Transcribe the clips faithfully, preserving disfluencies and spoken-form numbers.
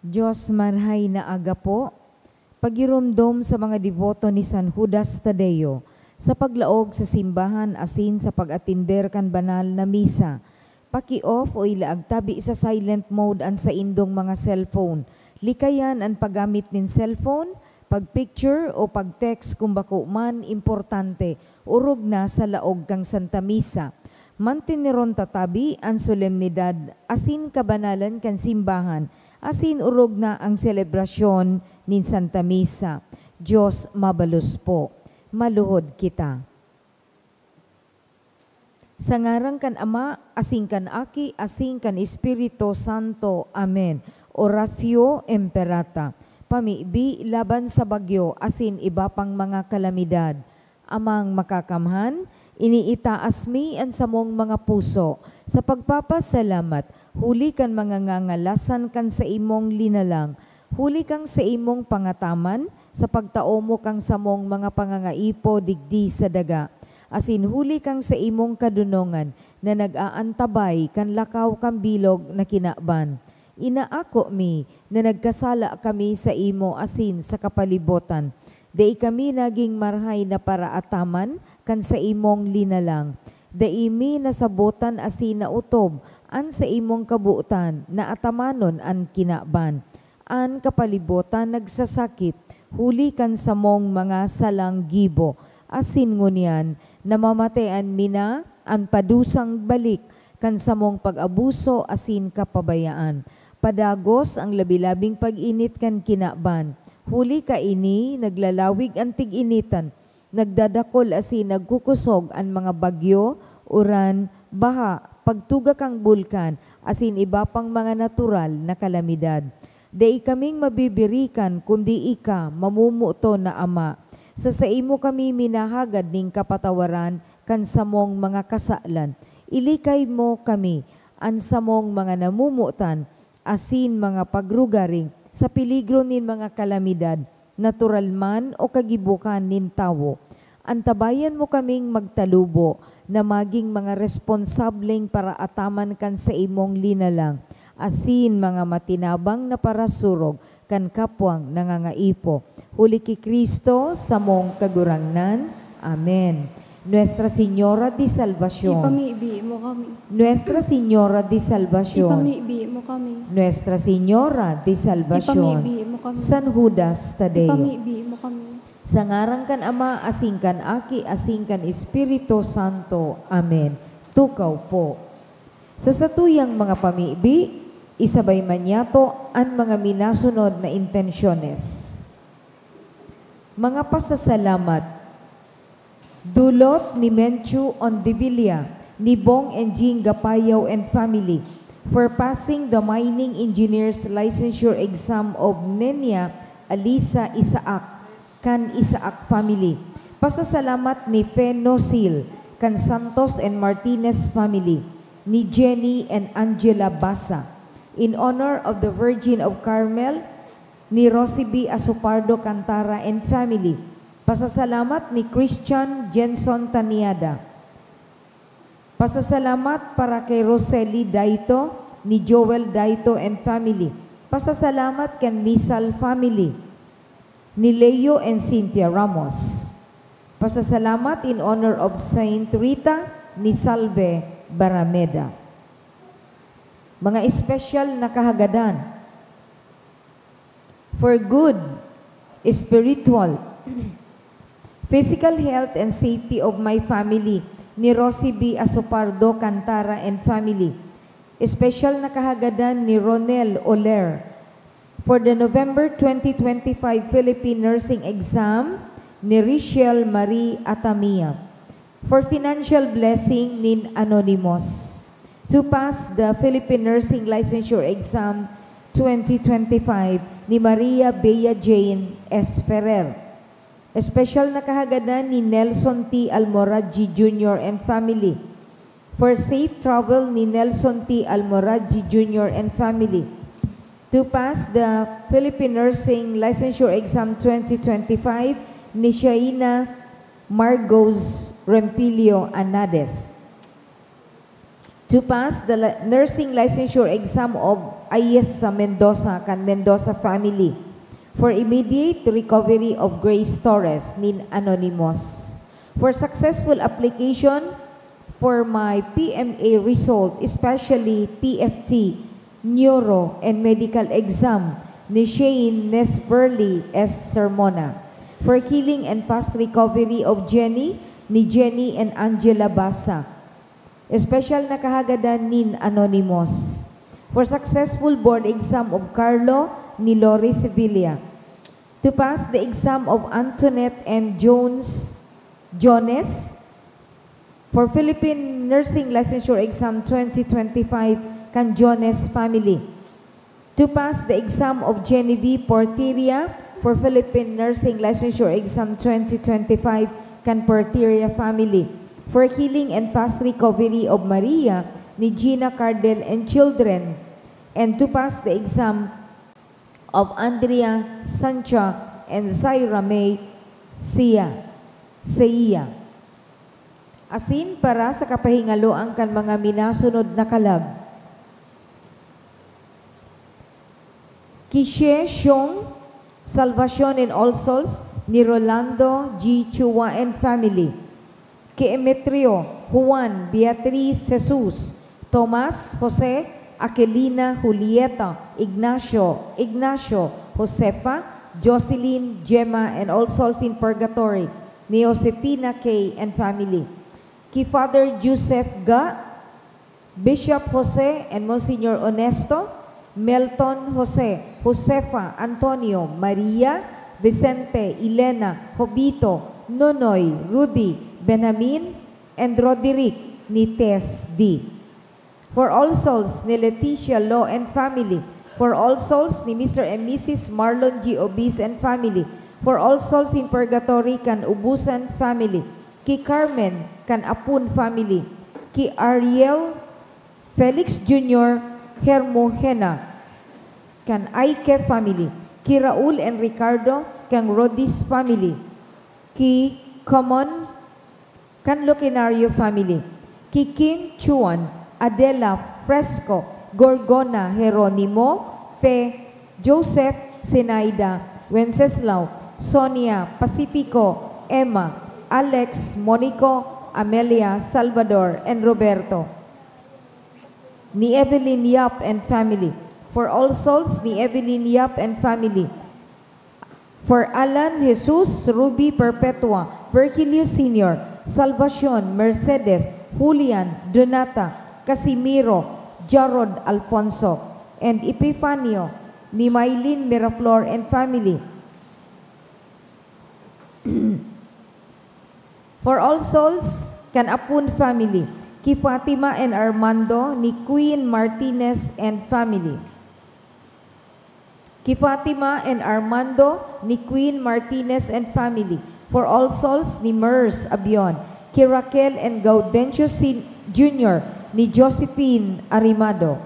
Diyos marhay na aga po. Pagiromdom sa mga deboto ni San Judas Tadeo sa paglaog sa simbahan asin sa pag-atender kan banal na misa. Paki-off o ilaag tabi sa silent mode an saindong mga cellphone. Likayan an paggamit nin cellphone, pag-picture o pag-text kun bako man importante, orog na sa laog kan Santa Misa. Manteneron ta tabi an solemnidad asin kabanalan kan simbahan asin orog na ang selebrasyon nin Santa Misa. Diyos mabalos po. Maluhod kita. Sa ngaran kan Ama, asin kan Aki, asin kan Espiritu Santo. Amen. Oratio Imperata. Pamibi laban sa bagyo asin iba pang mga kalamidad. Amang Makakamhan, iniitaas mi an samong mga puso sa pagpapasalamat huli kan mga ngangalasan kan saimong linalang, huli kan saimong pangataman sa pagtao mo kan samong mga pangangaipo digdi sa daga, asin huli kan saimong kadonongan na nag-aantabay kan lakaw kan bilog na kinaban. Inaako mi na nagkasala kami saimo asin sa kapalibotan. Dai kami nagin marhay na paraataman kan saimong linalang. Dai mi nasabotan asin naotob an saimong kabotan na atamanon an kinaban. An kapalibotan nagsasakit huli kan samong mga salang gibo, asin ngunyan namamatean mi na an padusang balik kan samong pag-abuso asin kapabayaan. Padagos an labi-labing pag-init kan kinaban. Huli kaini, naglalawig an tig-initan, nagdadakol asin nagkukosog an mga bagyo, uran, baha, pagtuga kan bulkan, asin iba pang mga natural na kalamidad. Dai kaming mabibirikan kundi ika, mamomoton na Ama. Sa saimo kami minahagad nin kapatawaran kan samong mga kasalan. Ilikay mo kami, an samong mga namomotan, asin mga pagrugaring sa peligro nin mga kalamidad, natural man o kagibokan nin tawo. Antabayan mo kaming magtalubo na magin mga responsableng paraataman kan saimong linalang, asin mga matinabang na parasurog kan kapwang nangangaipo. Huli ki Cristo, samong Kagurangnan. Amen. Nuestra Señora de Salvacion. Ipamibi mo kami. Nuestra Señora de Salvacion. Ipamibi mo kami. Nuestra Señora de Salvacion. Ipamibi mo kami. San Judas Tadeo. Ipamibi mo kami. Sa ngaran kan Ama, asin kan Aki, asin kan Espiritu Santo. Amen. Tukaw po. Sa satuyang mga pamibi, isabay man niyato an mga minasunod na intensyones. Mga pasasalamat. Dulot ni Menchu Ondevilla, ni Bong and Jing Gapayaw and family, for passing the Mining Engineers Licensure Exam of Nenia Alisa Isaac, kan Isaac family. Pasasalamat ni Fe Nosil, kan Santos and Martinez family, ni Jenny and Angela Basa. In honor of the Virgin of Carmel, ni Rosie B Asopardo Cantara and family. Pasasalamat ni Christian Jenson Taniada. Pasasalamat para kay Rosely Daito, ni Joel Daito and family. Pasasalamat kan Misal family, ni Leo and Cynthia Ramos. Pasasalamat in honor of Saint Rita, ni Salve Barameda. Mga espesyal na kahagadan. For good, spiritual, physical health and safety of my family, ni Rosie B Asopardo Cantara and family. Espesyal na kahagadan ni Ronel Oler. For the November twenty twenty-five Philippine Nursing Exam, ni Richelle Marie Atamia. For financial blessing nin Anonymous. To pass the Philippine Nursing Licensure Exam twenty twenty-five ni Maria Bea Jane S Ferrer. Espesyal na kahagadan ni Nelson T Almoradji Junior and family. For safe travel ni Nelson T Almoradji Junior and family. To pass the Philippine Nursing Licensure Exam twenty twenty-five ni Shaina Margos Rempilio Anades. To pass the li-, nursing licensure exam of Ayesa Mendoza kan Mendoza family for immediate recovery of Grace Torres nin anonymous. For successful application for my P M A result, especially P F T, neuro, and medical exam ni Shane Nesverly S. Sermona. For healing and fast recovery of Jenny, ni Jenny and Angela Basa. Special na kahagadan nin anonymous. For successful board exam of Carlo, ni Lori Sevilla. To pass the exam of Antoinette M. Jones, Jones, for Philippine Nursing Licensure Exam twenty twenty-five kan Jones family. To pass the exam of Genevieve Porteria for Philippine Nursing Licensure Exam twenty twenty-five kan Porteria family. For healing and fast recovery of Maria, ni Gina Cardel and children. And to pass the exam of Andrea Sancha and Zaira May Sia. Seiya. Asin para sa kapahingaloan kan mga minasunod na kalag. Ki Shie Xiong, Salvacion in All Souls, ni Rolando G. Chua and family. Ki Emetrio, Juan, Beatriz, Jesus, Tomas, Jose, Aquilina, Julieta, Ignacio, Ignacio, Josefa, Jocelyn, Gemma, and All Souls in Purgatory, ni Josefina K. and family. Ki Father Joseph Ga, Bishop Jose and Monsignor Onesto, Melton Jose, Josefa, Antonio, Maria, Vicente, Elena, Jovito, Nonoy, Rudy, Benjamin, and Roderick ni Tess D. For All Souls ni Leticia Lo and family. For All Souls ni Mister and Missus Marlon G. Obis and family. For All Souls in Purgatory kan Ubusan family. Ki Carmen kan Apun family. Ki Ariel Felix Junior Hermogena kan Aike family. Ki Raul and Ricardo kan Rodis family. Ki Common kan Lucinario family. Ki Kim Chuan, Adela Fresco, Gorgona Jeronimo, Fe, Joseph, Sinaida, Wenceslao, Sonia, Pacifico, Emma, Alex, Monico, Amelia, Salvador, and Roberto. Ni Evelyn Yap and family. For All Souls, ni Evelyn Yap and family. For Alan, Jesus, Ruby, Perpetua, Virgilio Senior, Salvacion, Mercedes, Julian, Donata, Casimiro, Jarod, Alfonso, and Epifanio, ni Mylene Miraflor and family. For All Souls, kan Apun family, ki Fatima and Armando, ni Queen Martinez and family. Ki Fatima and Armando, ni Queen Martinez and family. For All Souls, ni Mers Abion. Ki Raquel and Gaudencio Sin-, Junior, ni Josephine Arimado.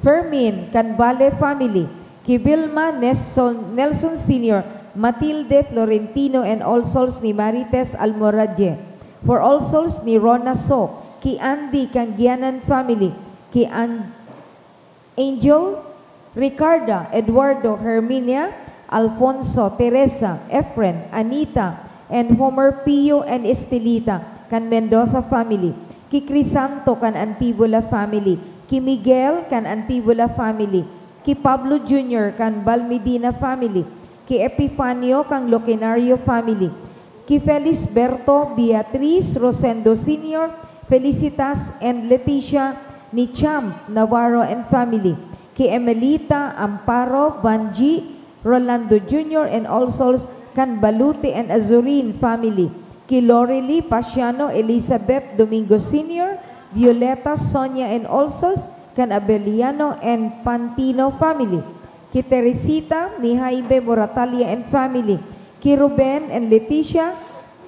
Fermin, kan Valle family. Ki Vilma, Nelson, Nelson Senior, Matilde, Florentino, and All Souls ni Marites Almoradje. For All Souls ni Rona So. Ki Andy, kan Gianan family. Ki An-, Angel, Ricarda, Eduardo, Herminia, Alfonso, Teresa, Efren, Anita, and Homer Pio and Estelita, kan Mendoza family. Ki Crisanto, kan Antibola family. Ki Miguel, kan Antibola family. Ki Pablo Junior, kan Balmedina family. Ki Epifanio, kan Loquinario family. Ki Felisberto, Beatriz, Rosendo Senior, Felicitas, and Leticia, ni Champ, Navarro, and family. Ki Emelita, Amparo, Vanji, Rolando Junior, and All Souls, kan Balute and Azurin family. Ki Lorely, Pasiano, Elizabeth, Domingo Senior, Violeta, Sonia, and All Souls, kan Abeliano and Pantino family. Ki Teresita, ni Jaime Moratalia and family. Ki Ruben and Leticia,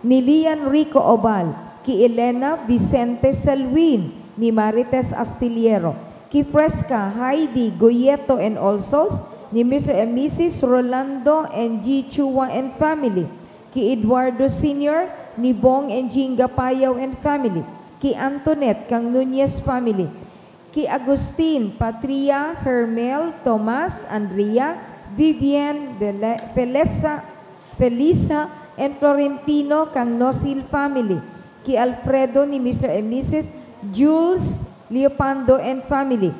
ni Lian Rico Obal. Ki Elena, Vicente Selwyn, ni Marites Astillero. Ki Fresca, Heidi, Goyeto and All Souls, ni Mister and Missus Rolando and G. Chua and family. Ki Eduardo Senior, ni Bong and Jinga Payaw and family. Antoinette kan Nunez family, ki Agustin, Patria, Hermel, Tomas, Andrea, Vivian, Bele-, Felesa, Felisa, and Florentino kan Nosil family, ki Alfredo ni Mister and Missus Jules Leopando and family,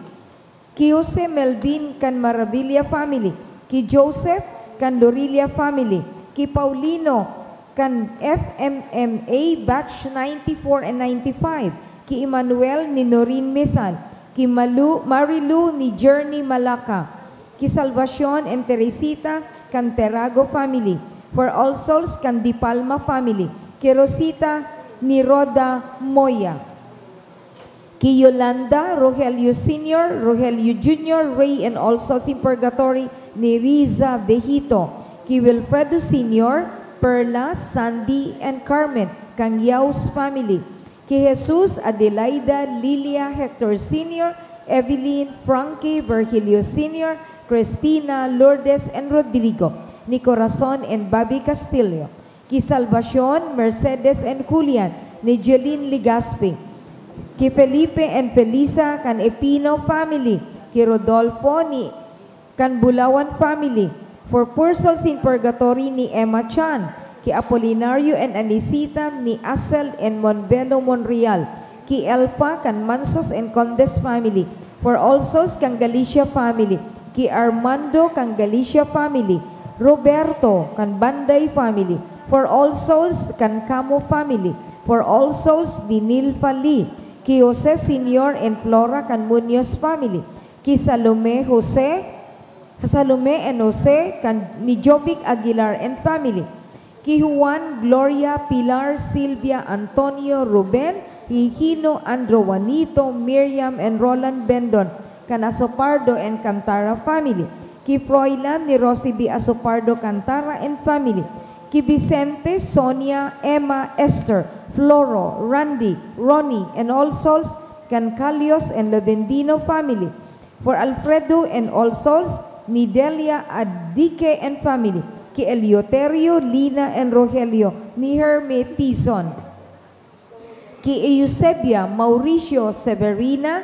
ki Jose Melvin kan Maravilla family, ki Joseph kan Lorilla family, ki Paulino kan F M M A batch ninety-four and ninety-five, ki Emmanuel ni Noreen Misal, ki Malu-, Marilu ni Journey Malaka, ki Salvacion and Teresita kan Terago family, for all souls kan Di Palma family, ki Rosita ni Rhoda Moya, ki Yolanda, Rogelio Senior, Rogelio Junior, Ray and all souls in purgatory ni Riza Dejito, ki Wilfredo Senior, Perla, Sandy, and Carmen kan Yaus family, ki Jesus, Adelaida, Lilia, Hector Senior, Evelyn, Frankie, Virgilio Senior, Christina, Lourdes, and Rodrigo, ni Corazon and Bobby Castillo, ki Salvacion, Mercedes, and Julian, ni Jeline Legaspi, ki Felipe and Felisa kan Epino family, ki Rodolfo ni kan Bulawan family, for poor souls in purgatory ni Emma Chan, ki Apolinario and Anisita ni Asel and Monbelo Monreal, ki Elfa kan Mansos and Condes family, for all souls kan Galicia family, ki Armando kan Galicia family, Roberto kan Banday family, for all souls kan Camo family, for all souls ni Nilfa Lee, ki Jose Senior and Flora kan Muñoz family, ki Salome Jose, Salome and Jose kan ni Jovic Aguilar and family, ki Juan, Gloria, Pilar, Silvia, Antonio, Ruben, Hihino, Andro, Juanito, Miriam, and Roland Bendon kan Asopardo and Cantara family, ki Froilan ni Rosie B. Asopardo Cantara and family, ki Vicente, Sonia, Emma, Esther, Floro, Randy, Ronnie, and all souls kan Calios and Levendino family, for Alfredo and all souls ni Delia Adique and family, ki Eleuterio, Lina, and Rogelio ni Herme Tizon, ki Eusebia, Mauricio, Severina,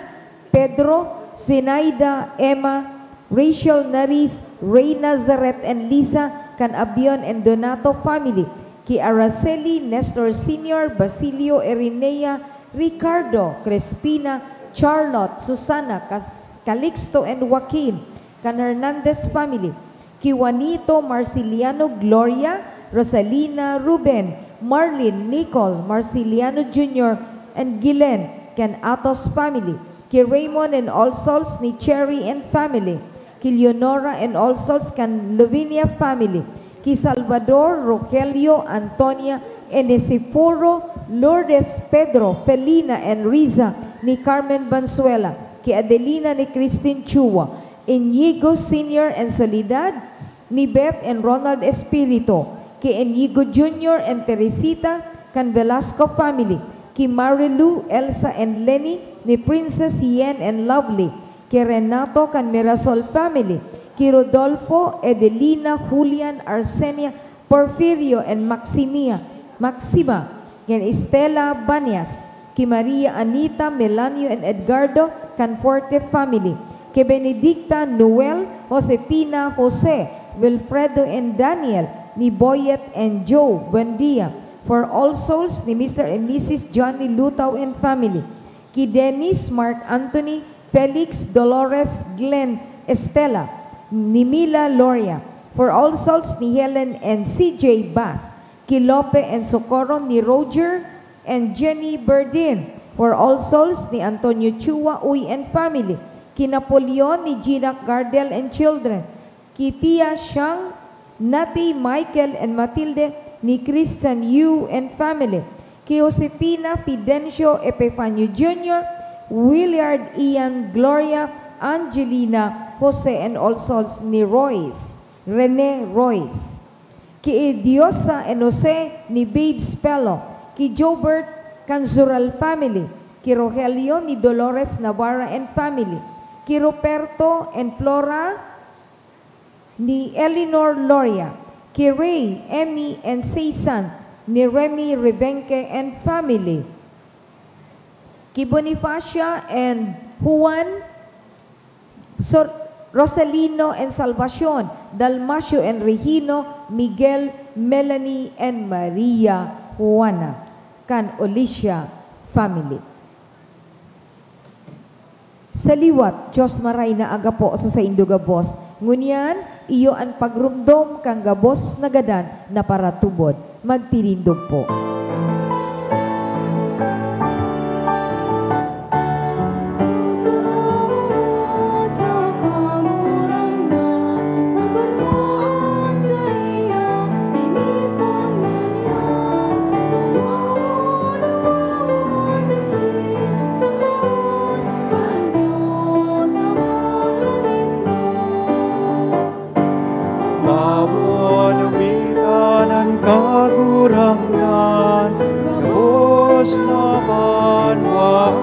Pedro, Zenaida, Emma, Rachel, Naris, Rey Nazareth, and Lisa kan Abion and Donato family, ki Araceli, Nestor Senior, Basilio, Erinea, Ricardo, Crispina, Charlotte, Susana, Cas-, Calixto, and Joaquin kan Hernandez family, ki Juanito, Marciliano, Gloria, Rosalina, Ruben, Marlin, Nicole, Marciliano Junior, and Gilen kan Atos family, ki Raymond and all souls ni Cherry and family, ki Leonora and all souls kan Lavinia family, ki Salvador, Rogelio, Antonia, Enesiforo, Lourdes, Pedro, Felina, and Riza ni Carmen Banzuela, ki Adelina ni Christine Chua, Inigo Senior and Soledad, ni Beth and Ronald Espirito, ki Inigo Junior and Teresita kan Velasco family, ki Marilu, Elsa, and Lenny ni Princess Yen and Lovely, ki Renato kan Mirasol family, ki Rodolfo, Edelina, Julian, Arsenia, Porfirio, and Maximia, Maxima, kan Estela Banias, ki Maria Anita, Melanio, and Edgardo kan Forte family, ki Benedicta, Noel, Josefina, Jose, Wilfredo, and Daniel, ni Boyet and Joe Buendia, for all souls ni Mister and Missus Johnny Lutao and family, ki Dennis, Mark Anthony, Felix, Dolores, Glenn, Estela, ni Mila, Loria, for all souls ni Helen and C J Bas, ki Lope and Socorro, ni Roger and Jenny Berdin, for all souls ni Antonio Chua Uy and family, ki Napoleon, ni Gina Gardel and children, ki Tia Shang, Nati, Michael, and Matilde, ni Christian Yu and family, ki Josefina, Fidencio, Epifanio Junior, Willard, Ian, Gloria, Angelina, Jose, and all souls ni Royce, Rene Royce, ki Diosa and Jose ni Babes Pelo, ki Jobert Canzural family, ki Rogelio ni Dolores Navarra and family, ki Ruperto and Flora ni Eleanor Loria, ki Ray, Emmy, and Seisan ni Remy Rebenque and family, Ki Bonifacia and Juan, Sor-, Rosalino and Salvacion, Dalmacio and Regino, Miguel, Melanie and Maria Juana, kan Olicia family. Sa liwat, Dios maray na agapo sa saindo gabos, ngunyan iyo an pagromdom kan gabos na gadan na paratubod. Magtirindog po. Mawon witan an Kagurangnan, gabos na banwa.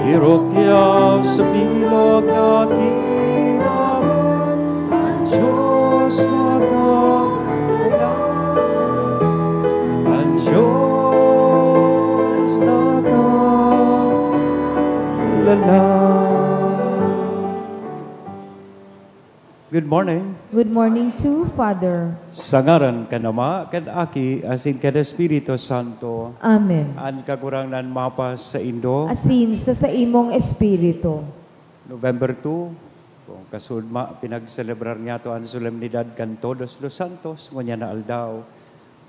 Irukyaw sa bilog na kinaban, an Diyos na tagalalang, an Diyos na tagalalang. Good morning. Good morning too, Father. Sa ngaran kan Ama, kan Aki, asin kan Espiritu Santo. Amen. An Kagurangnan mapasaindo. Asin sa saimong espiritu. November two, kung kasunod ma, pinagselebrar niyato an solemnidad kan Todos los Santos, ngunyan na aldaw,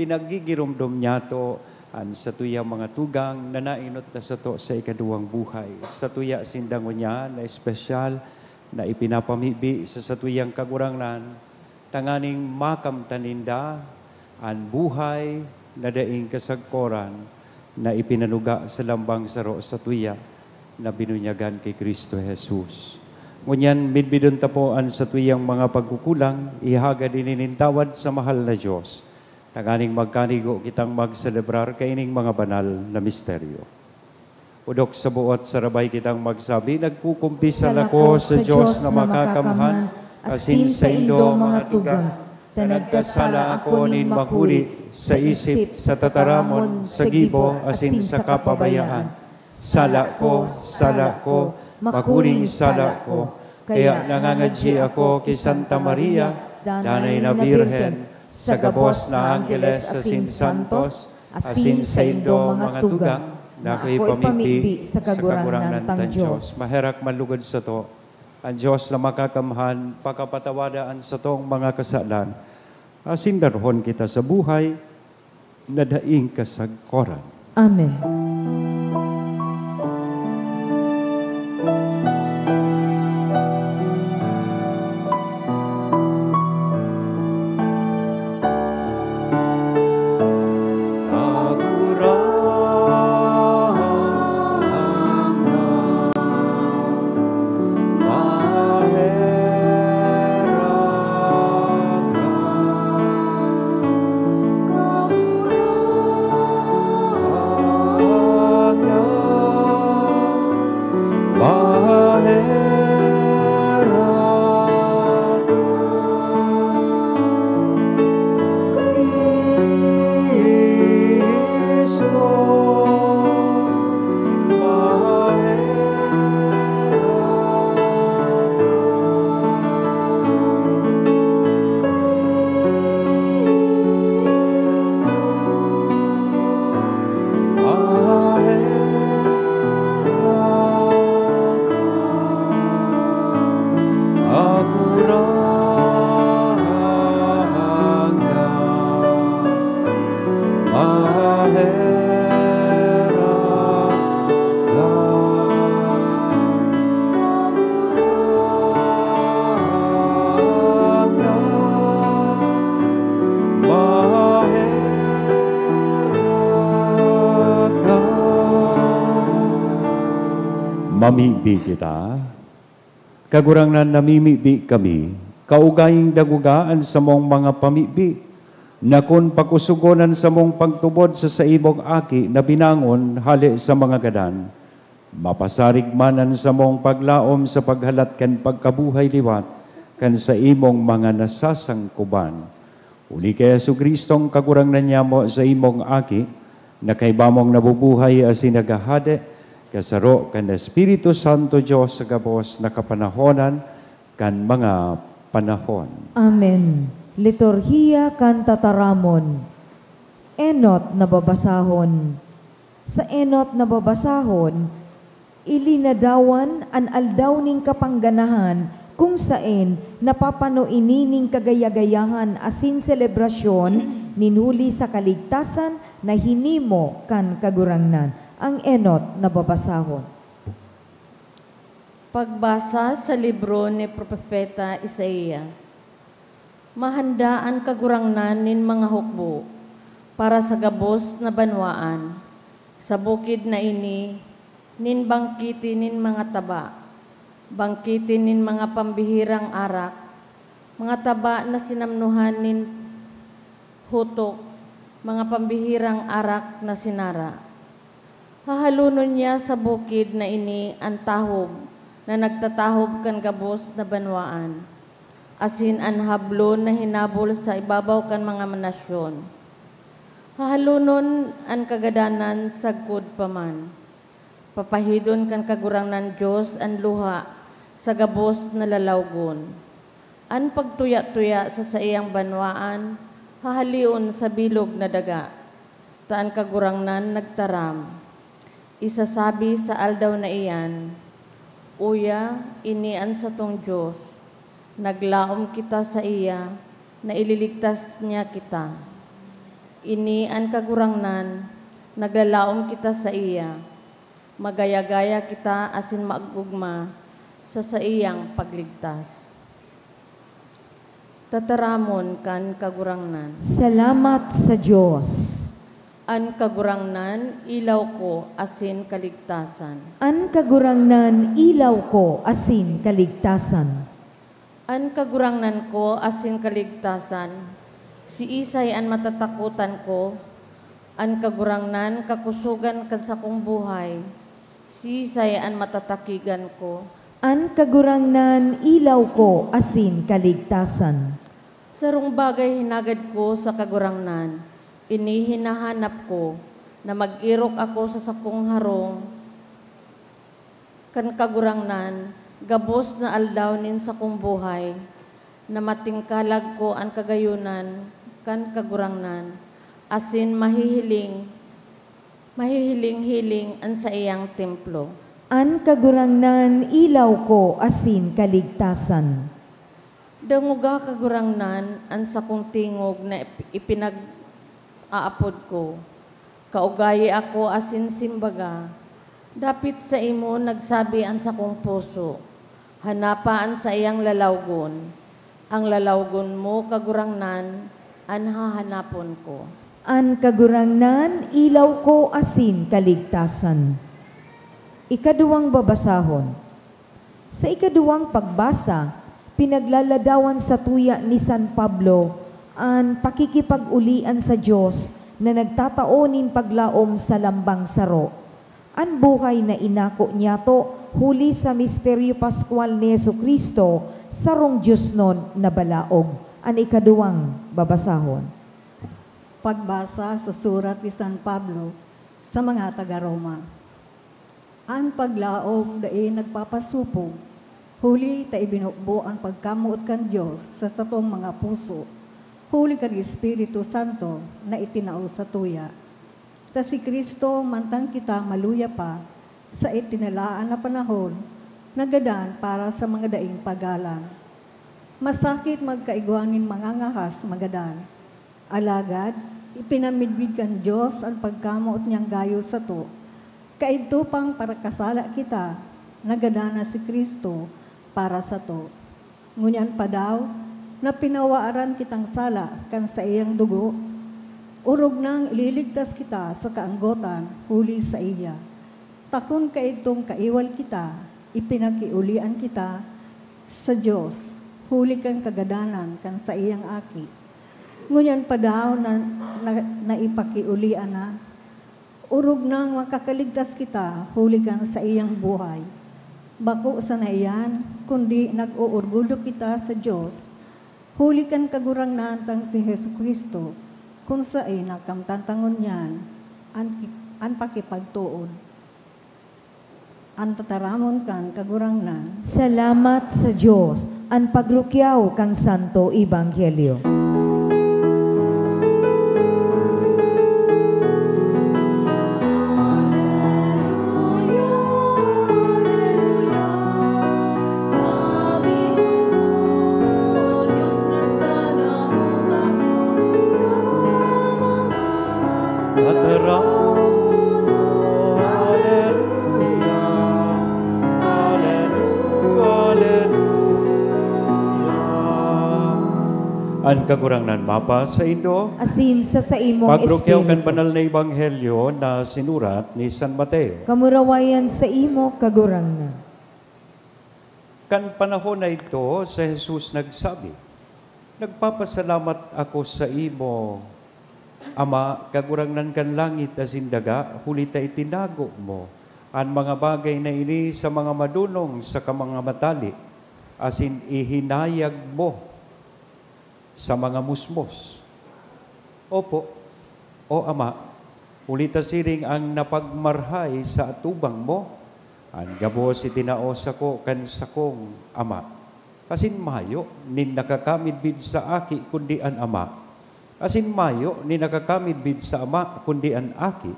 pinaggigiromdom niyato an satuyang mga tugang na naenot na sato sa ikaduwang buhay. Satuya sinda ngunyan na espesyal na ipinapamibi sa satuyang Kagurangnan, tanganing makamtan ninda an buhay na daing kasagkoran na ipinanuga sa lambang saro satuya na binunyagan ki Cristo Jesus. Ngunyan, midbidon ta po an satuyang mga pagkukulang, ihagad ini nin tawad sa mahal na Dios, tanganing magkanigo kitang magselebrar kaining mga banal na misteryo. Odok sa buot sarabay kitang magsabi, "Nagkukumpisal ako sa Dios na makakamhan, asin saindo, mga tugang, ta nagkasala ako nin makuri sa isip, sa tataramon, sa gibo, asin sa kapabayaan. Sala ko, sala ko, makuring sala ko." Kaya nangangadyi ako ki Santa Maria, Danay na Birhen, sa gabos na anggeles asin santos, asin saindo, mga tugang, na ako ipamibi sa Kagurangnan tang Dios. Maherak manlugod sato an Dios na makakamhan, pakapatawada an satong mga kasalan, asin darhon kita sa buhay na daing kasagkoran. Amen. Mamibi kita. Kagurangnan, namimibi kami, kaugayng dagoga an samong mga pamibi, na kun pakusogon an samong pagtubod sa saimong Aki na binangon hale sa mga gadan, mapasarig man an samong paglaom sa paghalat kan pagkabuhay liwat kan saimong mga nasasangkoban. Huli ki Jesu-Cristong Kagurangnan nyamo, saimong Aki, na kaiba mong nabubuhay asin naghahade, kasaro kan Espiritu Santo, Dios sa gabos na kapanahonan kan mga panahon. Amen. Liturhiya kan Tataramon. Enot na babasahon. Sa enot na babasahon, ilinadawan an Aldaw nin Kapangganahan, kung saen napapano ini nin kagaya-gayahan asin selebrasyon nin huli sa kaligtasan na hinimo kan Kagurangnan. Ang enot na babasahon. Pagbasa sa libro ni Propeta Isaias. Mahanda an Kagurangnan nin mga hukbo para sa gabos na banwaan. Sa bukid na ini, nin bangkete nin mga taba, bangkete nin mga pambihirang arak, mga taba na sinamnohan nin hutok, mga pambihirang arak na sinara. Hahalonon niya sa bukid na ini an tahob na nagtatahob kan gabos na banwaan, asin an hablon na hinabol sa ibabaw kan mga nasyon. Hahalonon an kagadanan sagkod pa man. Papahidon kan Kagurangnan Dios an luha sa gabos na lalawgon. An pagtuya-tuya sa saiyang banwaan hahaleon sa bilog na daga, ta an Kagurangnan nagtaram. Isasabi sa aldaw na iyan, "Uya, ini an satong Dios. Naglaom kita saiya na ililigtas niya kita. Ini an Kagurangnan, naglalaom kita saiya. Magaya-gaya kita asin mag-ogma sa saiyang pagligtas." Tataramon kan Kagurangnan. Salamat sa Dios. An Kagurangnan, ilaw ko asin kaligtasan. An Kagurangnan, ilaw ko asin kaligtasan. An Kagurangnan ko asin kaligtasan, siisay an matatakotan ko? An Kagurangnan, kakusogan kan sakong buhay, siisay an matatakigan ko? An Kagurangnan, ilaw ko asin kaligtasan. Sarong bagay hinagad ko sa Kagurangnan, ini hinahanap ko, na mag-erok ako sa sakong harong kan Kagurangnan, gabos na aldaw nin sakong buhay, na matingkalag ko an kagayonan kan Kagurangnan, asin mahihiling, mahihiling-hiling an saiyang templo. An Kagurangnan, ilaw ko asin kaligtasan. Dangoga, Kagurangnan, an sakong tingog na ip-, ipinag-aapod ko. Kaugayi ako asin simbaga. Dapit saimo nagsabi an sakong puso, "Hanapa an saiyang lalawgon." Ang lalawgon mo, Kagurangnan, an hahanapon ko. An Kagurangnan, ilaw ko asin kaligtasan. Ikaduwang babasahon. Sa ikaduwang pagbasa, pinaglaladawan satuya ni San Pablo an pakikipag-olian sa Dios na nagtatao nin paglaom sa lambang saro. An buhay na inako niyato huli sa misteryo paskwal ni Jesu-Cristo, sarong diosnon na balaog. An ikaduwang babasahon. Pagbasa sa surat ni San Pablo sa mga taga-Roma. An paglaom dai nagpapasopog, huli ta ibinukbo an pagkamoot kan Dios sa satong mga puso, huli kan Espiritu Santo na itinao satuya. Ta si Cristo, mantang kita maluya pa, sa itinalaan na panahon, nagadan para sa mga daing pagalang. Masakit magkaigwa nin mangangahas magadan. Alagad, ipinamidbid kan Dios an pagkamoot niyang gayo sato. Kaidto pang parakasala kita, nagadan na si Cristo para sato. Ngunyan pa daw, na pinawaran kitang sala kan saiyang dugo, orog nang ililigtas kita sa kaanggotan huli saiya. Ta kun kaidtong kaiwal kita, ipinakiolian kita sa Dios, huli kan kagadanan kan saiyang Aki. Ngunyan pa daw na, na, naipakiolian na, orog nang makakaligtas kita huli kan saiyang buhay. Bako sana iyan, kundi nag-oorgulyo kita sa Dios, huli kan Kagurangnan tang si Jesu-Cristo, kun saen na kamtan ta ngunyan, An, an pakipagtuod, an tataramon kan Kagurangnan. Salamat sa Dios, an pagrukyaw kan Santo Ebanghelyo. Tataramon mo, Aleluya, Aleluya, Aleluya. An Kagurangnan mapasaindo. Asin sa saimong Pagrukyaw kan espiritu. Banal na Ebanghelyo na sinurat ni San Mateo. Kamurawayan sa imo, Kagurangnan. Kan panahon na idto, si Jesus nagsabi, "Nagpapasalamat ako saimo, Ama, Kagurangnan kan langit asin daga, huli ta itinago mo an mga bagay na ini sa mga madonong saka mga matali, asin ihinayag mo sa mga musmos." Opo, O Ama, huli ta siring an napagmarhay sa atubang mo, an gabos itinao sako kan sakong Ama. Asin mayo nin nakakamidbid sa Aki kundi an Ama, asin mayo nin nakakamidbid sa Ama kundi an Aki,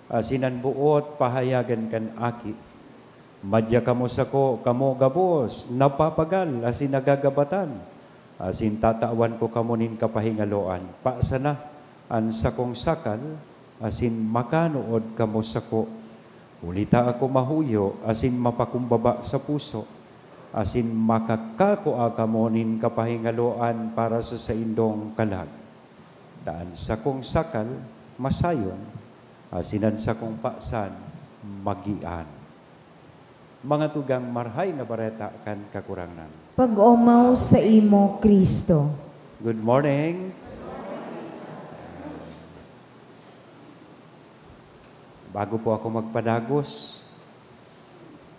asin an boot pahayagan kan Aki. Madya kamo sako, kamo gabos napapagal asin nagagabatan, asin tatawan ko kamo nin kapahingaloan. Pasa na an sakong sakal, asin makanood kamo sako. Huli ta ako mahuyo asin mapakumbaba sa puso, asin makakakua kamo nin kapahingaloan para sa saindong kalag. Ta an sakong sakal masayon, asin an sakong pasan magian. Mga tugang, Marahay na Bareta kan Kagurangnan. Pag-omaw sa imo, Cristo. Good morning. Bago po ako magpadagos,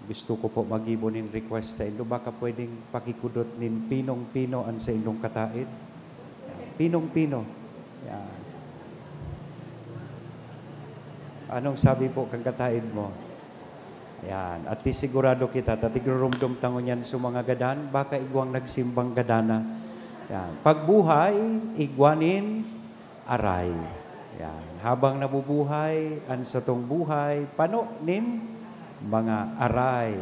gusto ko po maggibo nin request saindo. Baka pwedeng pakikudot nin pinong-pino an saindong kataed. Pinong-pino. Yan. Anong sabi po kan kataed mo? Yan. At least sigurado kita, ta tigrurumdom ta ngunyan sa mga gadan, baka igwang nagsimbang gadana. Yan. Pagbuhay, igwa nin aray. Yan. Habang nabubuhay, an satong buhay, pano nin mga aray.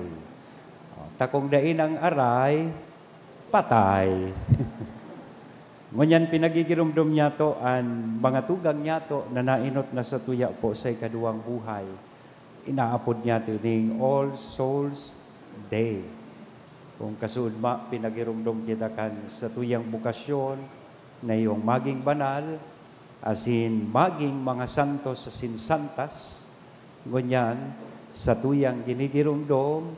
O, ta kung dai nang aray, patay. Ngunyan pinagigiromdom niyato an mga tugang niyato na naenot na satuya po sa ikaduwang buhay. Inaapod niyato ining All Souls Day. Kung kasuodma, pinagiromdom kita kan satuyang bukasyon na iyong maging banal, asin maging mga santos asin santas. Ngunyan, satuyang ginigiromdom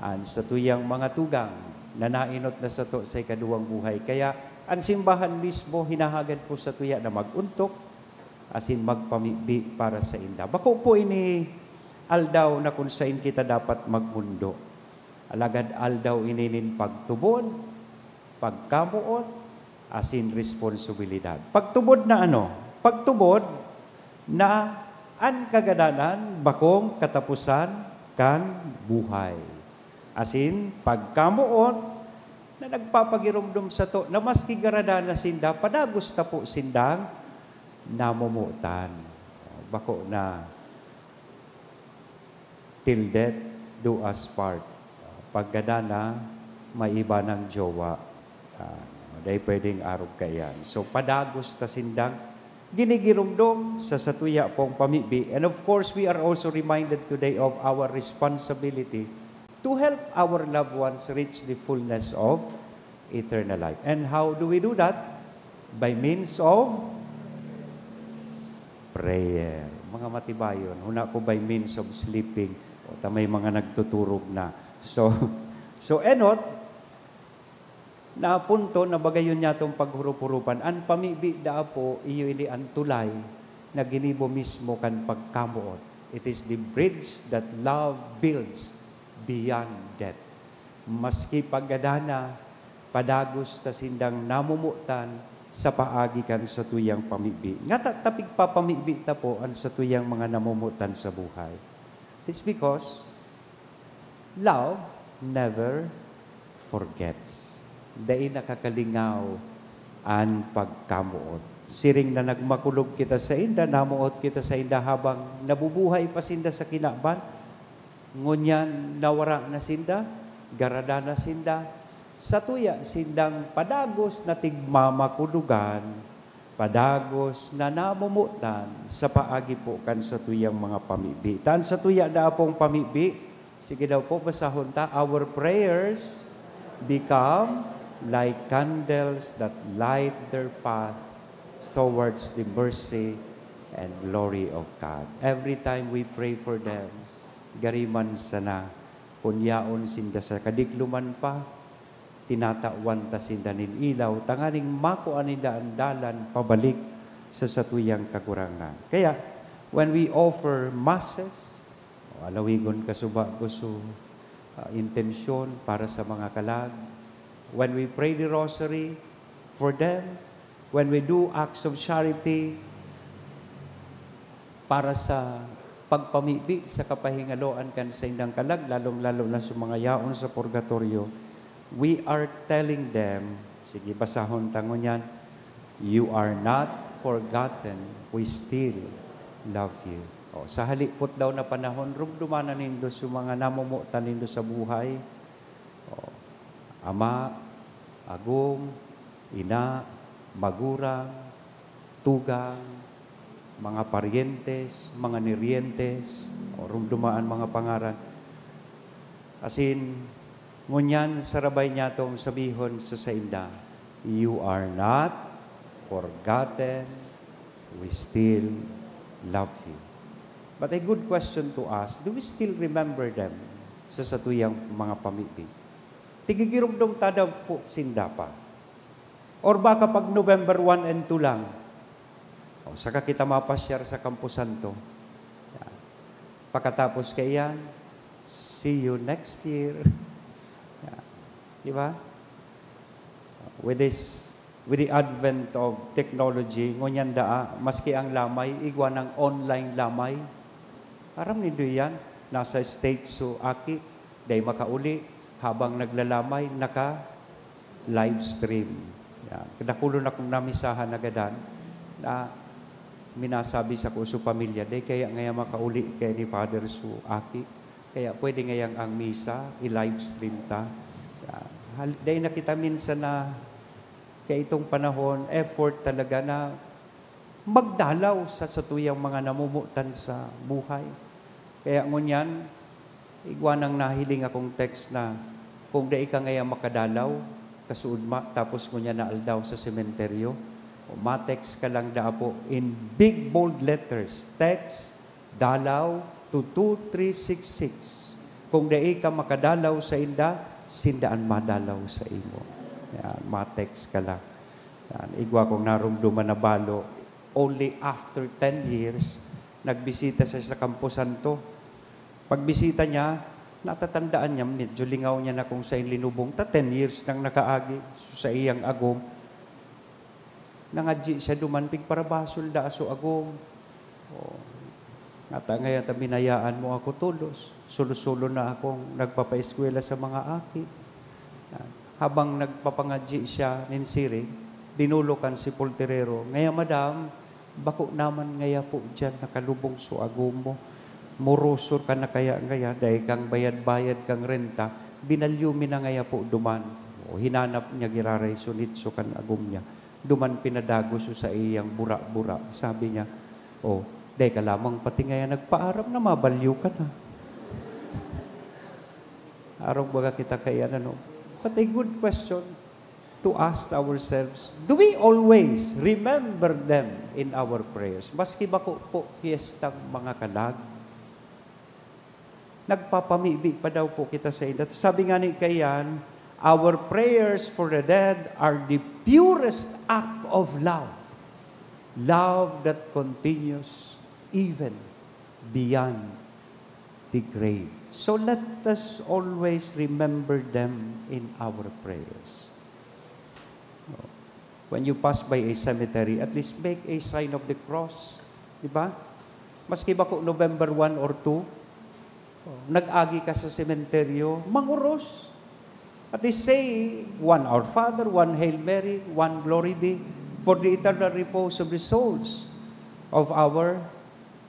an satuyang mga tugang na naenot na sato sa ikaduwang buhay. Kaya, an simbahan mismo hinahagad po satuya na mag-ontok asin magpamibi para sainda. Bako po ini aldaw na kun sain kita dapat magmondo. Alagad aldaw ini nin pagtubod, pagkamoot, asin responsibilidad. Pagtubod na ano? Pagtubod na an kagadanan bakong kataposan kan buhay. Asin pagkamoot na nagpapagiromdom sato na maski garadan na sinda, padagos ta po sindang namomotan. Bako na, "Till death do us part." Pagkadana, may iba nang jowa. Ah, dai pwedeng arog kaiyan. So, padagos ta sindang ginigiromdom sa satuya pong pamibi. And of course, we are also reminded today of our responsibility to help our loved ones reach the fullness of eternal life. And how do we do that? By means of prayer. Mga matibayon. Huna ko by means of sleeping. O, ta may mga nagtuturog na. So, so enot, na punto na bagayon niyatong paghurup-hurupan. An pamibi daa po, iyo ini an tulay na ginibo mismo kan pagkamoot. It is the bridge that love builds beyond death. Maski pagkadana, padagos ta sindang namomotan, sa paagi kan satuyang pamibi. Ngata ta pigpapamibi ta po an satuyang mga namomotan sa buhay? It's because love never forgets. Dai nakakalingaw an pagkamoot. Siring na nagmakulog kita sainda, namoot kita sainda habang nabubuhay pa sinda sa kinaban. Ngunyan nawara na sinda, garada na sinda, satuya sindang padagos na tigmamakulogan, padagos na namomotan sa paagi po kan satuyang mga pamibi. Ta an satuya na pong pamibi, sige daw po, basahon ta, "Our prayers become like candles that light their path towards the mercy and glory of God." Every time we pray for them, gariman sana, kun yaon sinda sa kadikloman pa, tinatawan ta sinda nin ilaw, tanganing makua ninda an dalan pabalik sa satuyang Kagurangnan. Kaya, when we offer masses, o alawigon kasuba ko so, ah, intensyon para sa mga kalag, when we pray the rosary for them, when we do acts of charity para sa pagpamibi sa kapahingaloan kan saindang kalag, lalong-lalo na sa mga yaon sa purgatorio, we are telling them, sige, basahon ta ngunyan, "You are not forgotten, we still love you." O, sa halipot daw na panahon, rumduman na nindo sa mga namomotan nindo sa buhay. O, ama, agom, ina, magurang, tugang, mga paryentes, mga neryentes, o rumduman mga pangaran. Asin, ngunyan sarabay niyatong sabihon sa sainda, "You are not forgotten, we still love you." But a good question to ask, do we still remember them sa satuyang mga pamibi? Tigigiromdom ta daw po sinda pa? Or baka pag November one and two lang, o, saka kita mapasyar sa Camposanto. Yan. Pakatapos kaiyan, "See you next year." Yan. Di ba? With this, with the advent of technology, ngunyan daa, maski ang lamay, igwa nang online lamay. Aram nindo yan? Nasa States so aki, dai makauli, habang naglalamay, naka-live stream. Yan. Dakulon akong namisahan na gadan na minasabi sa ko so pamilya, "Dai kaya ngaya makauli kaya ni Father so aki. Kaya pwede ngayang ang misa, i-live stream ta." Yan. Hal-, dai na kita minsan na, kaya itong panahon, effort talaga na magdalaw sa satuyang mga namomotan sa buhay. Kaya ngunyan, igwa nang nahiling akong text na, "Kung dai ka ngaya makadalaw, kasuodma, tapos ngunyan na aldaw sa sementeryo, o ma-text ka lang daa po in big bold letters, text, dalaw to two three six six. Kung dai ka makadalaw sa inda, sinda an madalaw sa imo." Yan, ma-text ka lang. Yan, igwa kong narumduman na balo, only after ten years, nagbisita siya sa Camposanto. Pagbisita niya, natatandaan niya, medyo lingaw niya na kung sain linubong ta, ten years nang nakaagi. So, sa iyang agom, nangadyi siya duman, pigparabasol daa so agom. O, ngata ngaya ta binayaan mo ako tolos. Solo-solo na akong nagpapaeskwela sa mga aki. Yan. Habang nagpapangadyi siya nin siring, dinulok kan sepulturero, "Ngaya, madam, bako naman ngaya po diyan nakalubong so agom mo. Moroso ka na kaya ngaya, dai kang bayad-bayad kang renta, binalyo mi na ngaya po duman." O, hinanap niya giraray so nitso kan agom niya. Duman pinadagos so saiyang bura-bura. Sabi niya, "O, dai ka lamang pati ngaya nagpaaram na mabalyo ka na." Arog baga kita kaiyan, ano? But a good question to ask ourselves, do we always remember them in our prayers? Maski bako po fiestang mga kalag, nagpapamibi pa daw po kita sainda. Sabi nga ni kaiyan, "Our prayers for the dead are the purest act of love. Love that continues even beyond the grave." So let us always remember them in our prayers. When you pass by a cemetery, at least make a sign of the cross. Di ba? Maski bako November one or two, nag-agi ka sa sementeryo, mangoros. At least say, one Our Father, one Hail Mary, one Glory Be, for the eternal repose of the souls of our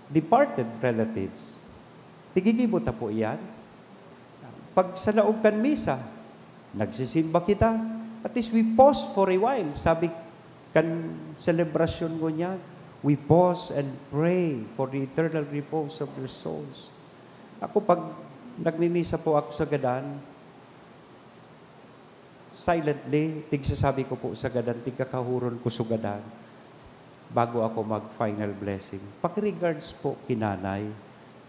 departed relatives. Tigigibo ta po iyan. Pag sa laog kan misa, nagsisimba kita. At least we pause for a while. Sabi kan selebrasyon ngunyan, we pause and pray for the eternal repose of their souls. Ako, pag nagmimisa po ako sa gadan, silently, tigsasabi ko po sa gadan, tigkakahuron ko sa gadan, bago ako mag-final blessing. Paki-regards po ki nanay.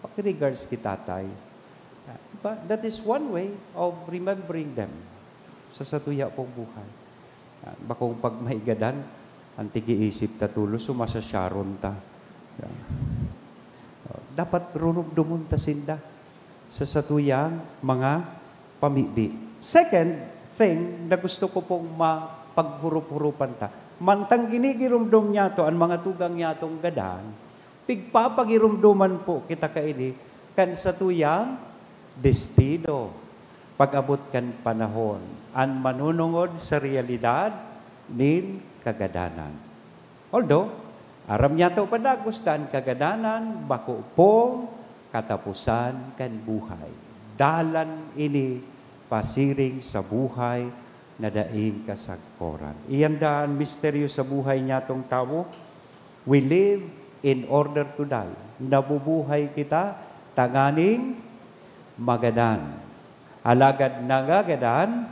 Paki-regards ki tatay. But that is one way of remembering them sa satuya pong buhay. Ah, bakong pag may gadan, ang tigi-isip ta tulos, sumasasyaron ta. Oh, dapat rurumdomon ta sinda sa satuyang mga pamibi. Second thing na gusto ko pong mapaghurup-hurupan ta, mantang ginigiromdom niyato an mga tugang niyatong gadan, pigpapagiromdoman po kita kaini kan satuyang destino pag-abot kan panahon, an manunungod sa realidad nin kagadanan. Although, aram niyato padagos ta an kagadanan bako pong kataposan kan buhay. Dalan ini pasiring sa buhay na daing kasagkoran. Iyan daa an misteryo sa buhay niyatong tawo. We live in order to die. Nabubuhay kita tanganing magadan. Alagad nangagadan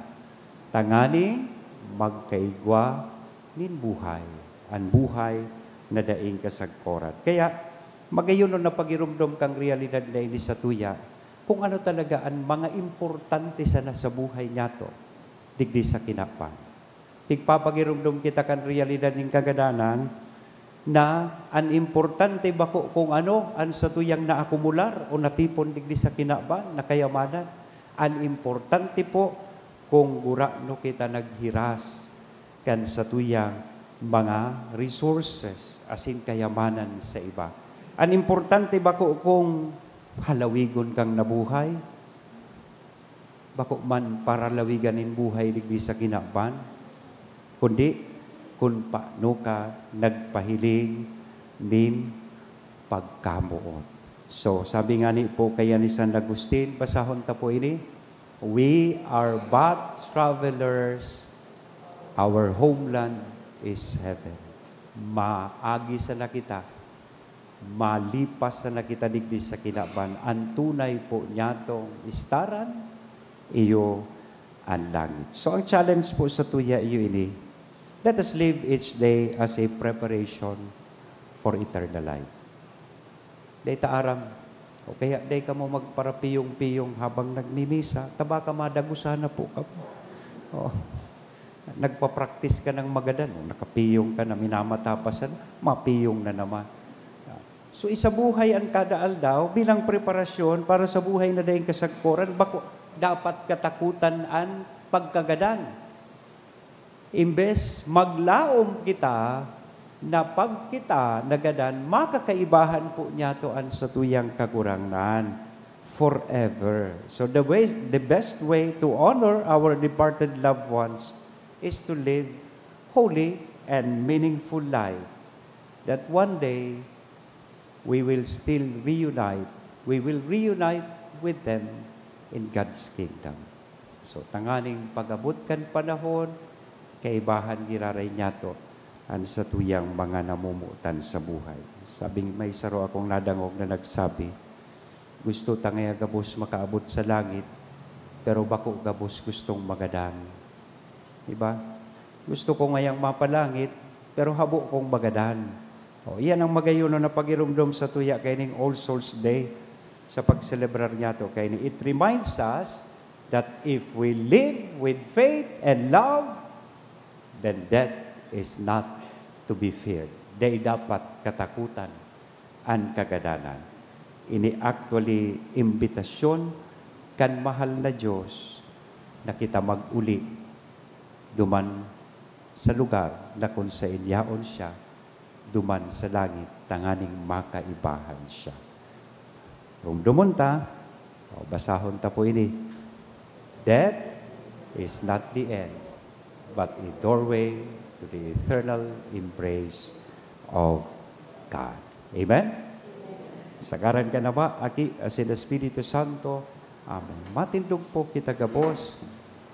tanganing magkaigwa nin buhay, an buhay na daing kasagkoran. Kaya, magayon na pagiromdom kang realidad na ini satuya, kung ano talaga an mga importante sana sa buhay niyato, digdi sa kinaban. Tigpapagiromdom kita kan realidad nin kagadanan, na an importante bako kung ano an satuyang naakumular o natipon digdi sa kinaban na kayamanan. An importante po kung gurano kita naghiras kan satuyang mga resources asin kayamanan sa iba. An importante bako kung halawigon kang nabuhay, bako man paralawigan nin buhay digdi sa kinaban, kundi kun paano ka nagpahiling nin pagkamoot. So, sabi ngani po kaya ni San Agustin, basahon ta po ini, "We are but travelers, our homeland is heaven." Maagi sana kita, malipas sana kita digdi sa kinaban. An tunay po niyatong istaran, iyo an langit. So, ang challenge po satuya iyo ini, let us live each day as a preparation for eternal life. Dai ta aram. O kaya dai kamo magparapiyong-piyong habang nagmimisa, ta baka madagusan na po kamo. Oh. Nagpa-practice ka ng magadan, oh, nakapiyong ka na, minamata pa sana, mapiyong na naman. So, isabuhay an kada aldaw bilang preparasyon para sa buhay na daing kasagkoran. Bako, dapat katakutan an pagkagadan. Imbes maglaom kita na pag kita nagadan, makakaibahan po niyato an satuyang Kagurangnan forever. So the way, the best way to honor our departed loved ones is to live holy and meaningful life, that one day we will still reunite, we will reunite with them in God's kingdom. So, tanganing pag-abot kan panahon, kaibahan giraray niyato an satuyang mga namomotan sa buhay. Sabing may saro akong nadangog na nagsabi, "Gusto ta ngaya gabos makaabot sa langit, pero bako gabos gustong magadan." Diba? "Gusto ko ngayang mapalangit, pero habo kong magadan." O, iyan ang magayon na pagiromdom sa tuya kaining All Souls Day sa pagselebrar niyato kaini. It reminds us that if we live with faith and love, then death is not to be feared. Dai dapat katakutan an kagadanan. Ini actually imbitasyon kan mahal na Dios na kita mag-uli duman sa lugar na kun saen yaon siya, duman sa langit tanganing makaibahan siya. Rumdomon ta, o, basahon ta po ini. Death is not the end, but a doorway to the eternal embrace of God. Amen? Sa ngaran kan Ama, Aki, asin Espiritu Santo. Amen. Matindog po kita gabos.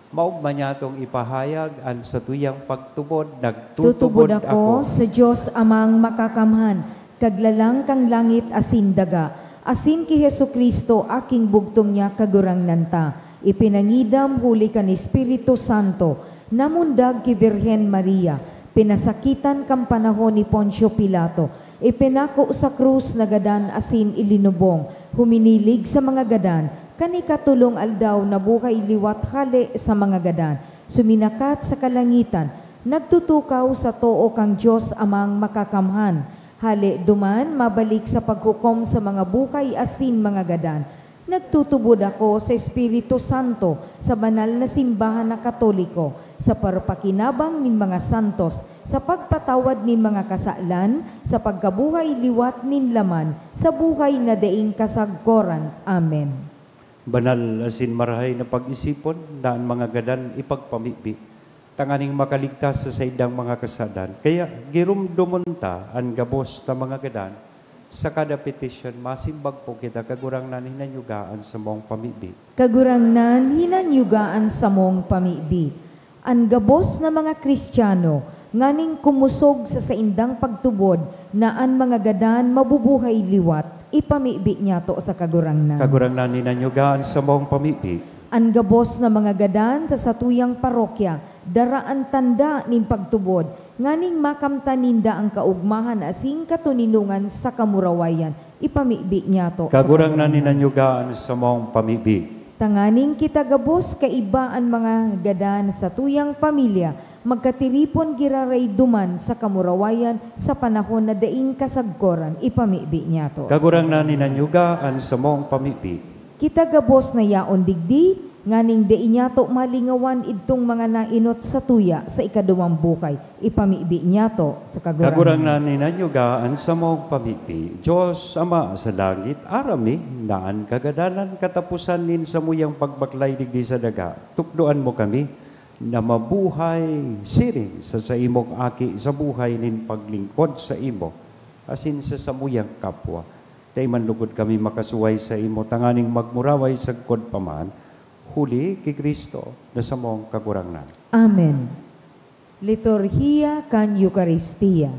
Maogma niyatong ipahayag an satuyang pagtubod, "Nagtutubod Tutubod ako ako sa Dios Amang Makakamhan, Kaglalang kan langit asin daga, asin ki Jesu-Cristo, Aking bugtong niya, Kagurangnan ta, ipinangidam huli kan Espiritu Santo, namundag ki Birhen Maria, pinasakitan kan panahon ni Poncio Pilato, ipinako sa krus, nagadan asin ilinubong, huminilig sa mga gadan, kan ikatolong aldaw nabuhay liwat hale sa mga gadan, suminakat sa kalangitan, nagtutukaw sa too kan Dios Amang Makakamhan. Hale duman, mabalik sa paghukom sa mga buhay asin mga gadan. Nagtutubod ako sa Espiritu Santo, sa banal na simbahan na Katoliko, sa parpakinabang nin mga santos, sa pagpatawad nin mga kasalan, sa pagkabuhay liwat nin laman, sa buhay na daing kasagkoran. Amen. Banal asin marahay na pag-isipon na an mga gadan ipagpamibi, tanganing makaligtas sa saindang mga kasadan. Kaya giromdomon ta an gabos na mga gadan. Sa kada petisyon, masimbag po kita, Kagurangnan, hinanyuga an samong pamibi. Kagurangnan, hinanyuga an samong pamibi. An gabos na mga Kristiyano nganing kumosog sa saindang pagtubod na an mga gadan mabubuhay liwat, ipamibi niyato sa Kagurangnan. Kagurangnan, hinanyuga an samong pamibi. An gabos na mga gadan sa satuyang parokya, dara an tanda nin pagtubod, nganing makamtan ninda an kaogmahan asin katoninongan sa kamurawayan, ipamibi niyato sa Kagurangnan, Kagurangnan. Hinanyuga an samong pamibi. Tanganing kita gabos kaiba an mga gadan sa satuyang pamilya, magkatiripon giraray duman sa kamurawayan sa panahon na daing kasagkoran, ipamibi niyato sa Kagurangnan, hinanyuga an samong pamibi. Kita gabos na yaon digdi, nganing dai niyato malingawan idtong mga naenot satuya sa ikaduwang buhay, ipamibi niyato sa Kagurangnan. Kagurangnan, hinanyuga an samong pamibi. Dios, Ama sa langit, aram mi na an kagadanan kataposan nin samuyang pagbaklay digdi sa daga. Tukdoan mo kami na mabuhay siring sa saimong Aki sa buhay nin paglingkod saimo asin sa samuyang kapwa. Dai man lugod kami makasuhay saimo tanganing magmuraway sagkod pa man, huli ki Cristo na samong Kagurangnan. Amen. Liturhiya kan Eukaristia.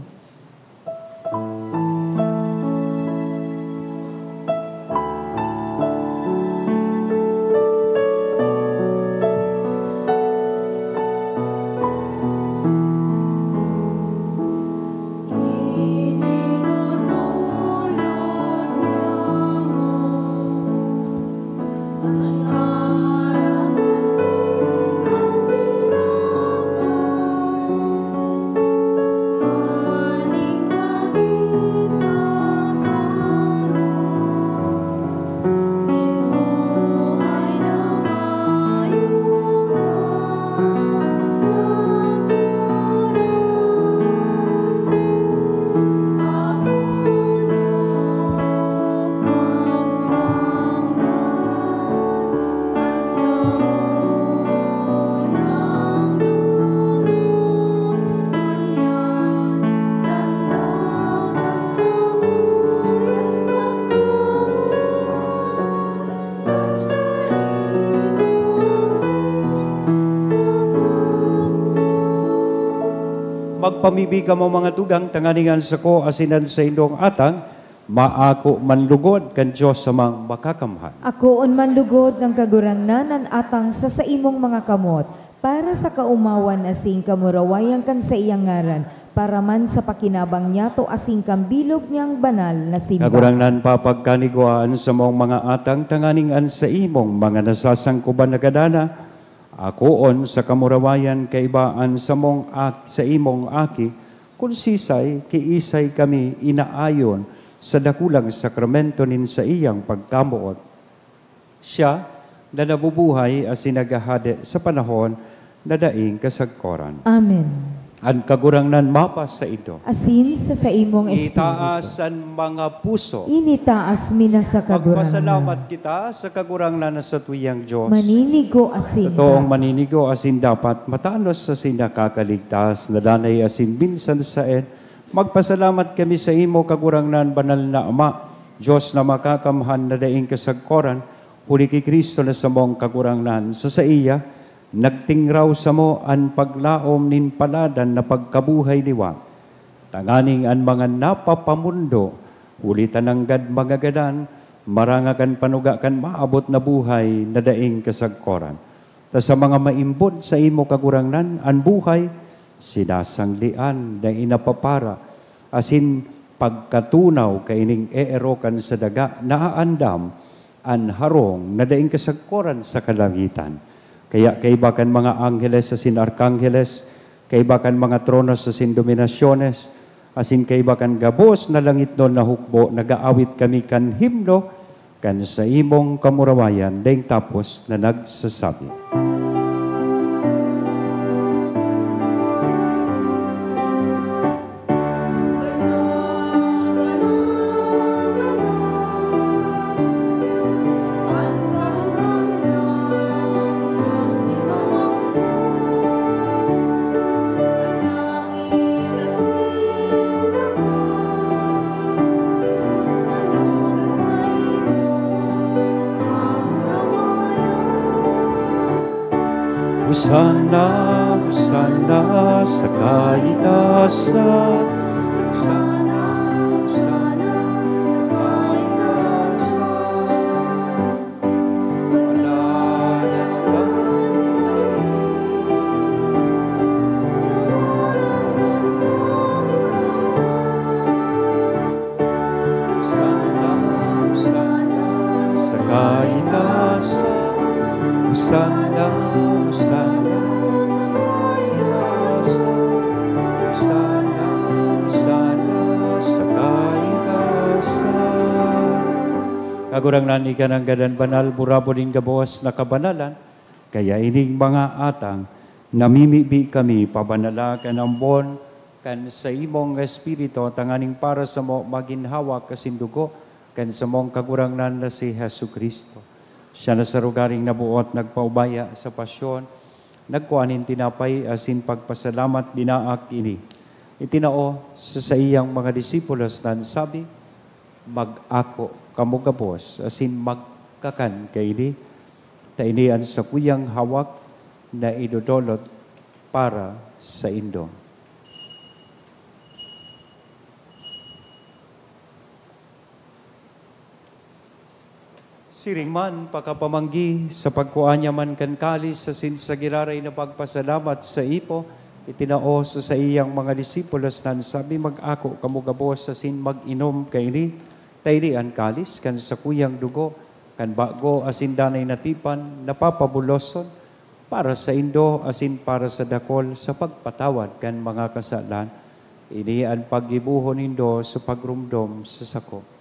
Magpamibi kamo, mga tugang, tanganing an sako asin an saindong atang maako man lugod kan Dios Amang Makakamhan. Akoon man lugod kan Kagurangnan an atang sa saimong mga kamot, para sa kaomawan asin kamurawayan kan saiyang ngaran, para man sa pakinabang niyato asin kan bilog niyang banal na simbahan. Kagurangnan, papagkanigwaan samong mga atang tanganing an saimong mga nasasangkoban na gadana, akoon sa kamurawayan kaiba an samong ak-, saimong Aki, kun sisay, kiisay kami inaayon sa dakulang sakramento nin saiyang pagkamoot. Siya na nabubuhay asin naghahade sa panahon na daing kasagkoran. Amen. An Kagurangnan mapasaindo. Asin sa saimong espiritu. Itaas an mga puso. Initaas mi na sa Kagurangnan. Magpasalamat kita sa Kagurangnan na satuyang Dios. Maninigo asin Totoong dapat. Maninigo asin dapat, matanos asin nakakaligtas, nadanay asin minsan saen. Magpasalamat kami sa imo, Kagurangnan, banal na Ama, Dios na makakamhan na daing kasagkoran, huli ki Cristo na samong Kagurangnan. Sa saiya, nagtingraw samo an paglaom nin paladan na pagkabuhay liwat, tanganing an mga napapamondo, huli ta nanggad mga gadan, maranga kan panuga kan maabot na buhay na daing kasagkoran. Ta sa mga maimbod sa imo, Kagurangnan, an buhay, sinasanglean na inapapara, asin pagkatunaw kaining eerokan sa daga, naaandam an harong na daing kasagkoran sa kalangitan. Kaya kaiba kan mga angheles asin arkangheles, kaiba kan mga tronos asin dominasyones, asin kaiba kan gabos na langitnon na hukbo, nag-aawit kami kan himno kan saimong kamurawayan, daing tapos na nagsasabi. Hosana, Hosana sa kaitaasan. Hosana, Hosana sa kaitaasan. Sa kaitaasan, Hosana, Hosana sa kaitaasan. Hosana, Hosana sa kaitaasan. Kagurangnan, ika nanggad an banal, burabod nin gabos na kabanalan, kaya ining mga atang, namimibi kami pabanala kan ambon kan saimong Espiritu, tanganing para samo magin hawak asin dugo kan samong Kagurangnan na si Jesu-Cristo. Siya na sa rogaring naboot nagpaubaya sa pasyon, nagkua nin tinapay asin pagpasalamat, binaak ini, itinao sa saiyang mga disipulos na an sabi, "Mag-ako kamo gabos asin magkakan kaini, ta ini an sakuyang hawak na idodolot para saindo." Siring man, pakapamanggi, sa pagkua niya man kan kalis asin sa giraray na pagpasalamat sa ipo, itinao sa saiyang mga disipulos na an sabi, "Mag-ako kamo gabos asin mag-inom kaini, ta ini an kalis kan sakuyang dugo kan bago asin danay na tipan na papabuloson para saindo asin para sa dakol sa pagpatawad kan mga kasalan. Ini an paggibohon nindo sa pagromdom sa sako."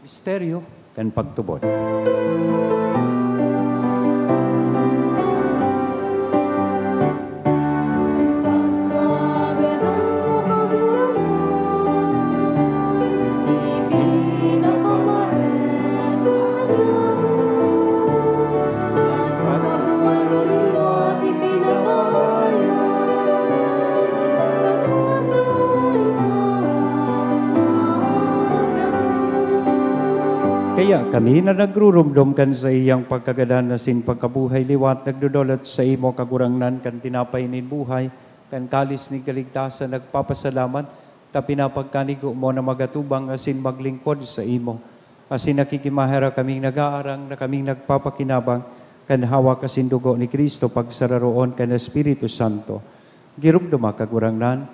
Misteryo kan pagtubod. Kaya kami na nagruromdom kan saiyang pagkagadan asin pagkabuhay liwat, nagdodolot saimo, Kagurangnan, kan tinapay nin buhay, kan kalis nin kaligtasan, nagpapasalamat, ta pinapagkanigo mo na magatubang asin maglingkod saimo. Asin nakikimaherak kaming nag-aarang na kaming nagpapakinabang kan hawak asin dugo ni Cristo, pagsararoon kan Espiritu Santo. Giromdoma, Kagurangnan,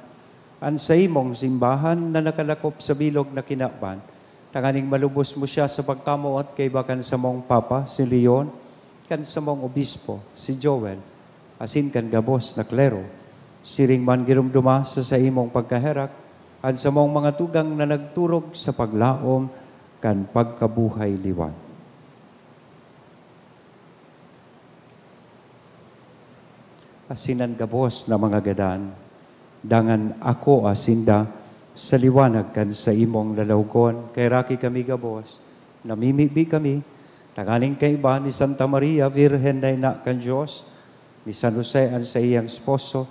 an saimong simbahan na nakalakop sa bilog na kinaban, tanganing malubos mo siya sa pagkamoot kaiba kan samong Papa, si Leon, kan samong Obispo, si Joel, asin kan gabos na klero. Siring man, giromdoma sa saimong pagkaherak an samong mga tugang na nagturog sa paglaom kan pagkabuhay liwat. Asin an gabos na mga gadan, dangan akoa sinda sa liwanag kan saimong lalawgon. Kaheraki kami gabos, namimibi kami, tanganing kaiba ni Santa Maria, Birhen na ina kan Dios, ni San Jose an saiyang esposo,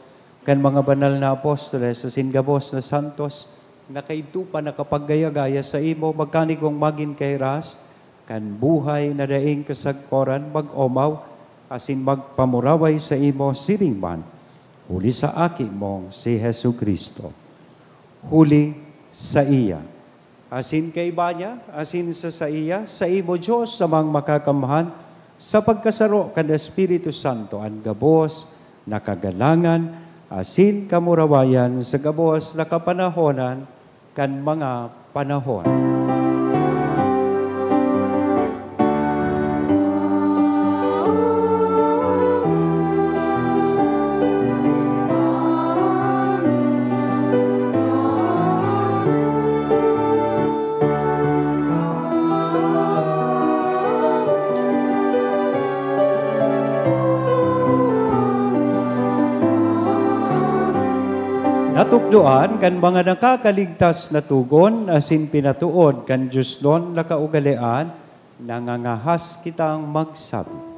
kan mga banal na apostoles asin gabos na santos na kaidto pa nakapaggaya-gaya saimo, magkanigong magin kahiras kan buhay na daing kasagkoran, mag-omaw asin magpamuraway saimo siring man, huli sa Aki mong si Jesu-Cristo. Huli saiya, asin kaiba niya, asin sa saiya, saimo, Dios Amang Makakamhan, sa pagkasaro kan Espiritu Santo, an gabos na kagalangan asin kamurawayan sa gabos na kapanahonan kan mga panahon. Natukdoan kan mga nakakaligtas na togon asin pinatood kan diosnon na kaugalean, nangangahas kitang magsabi.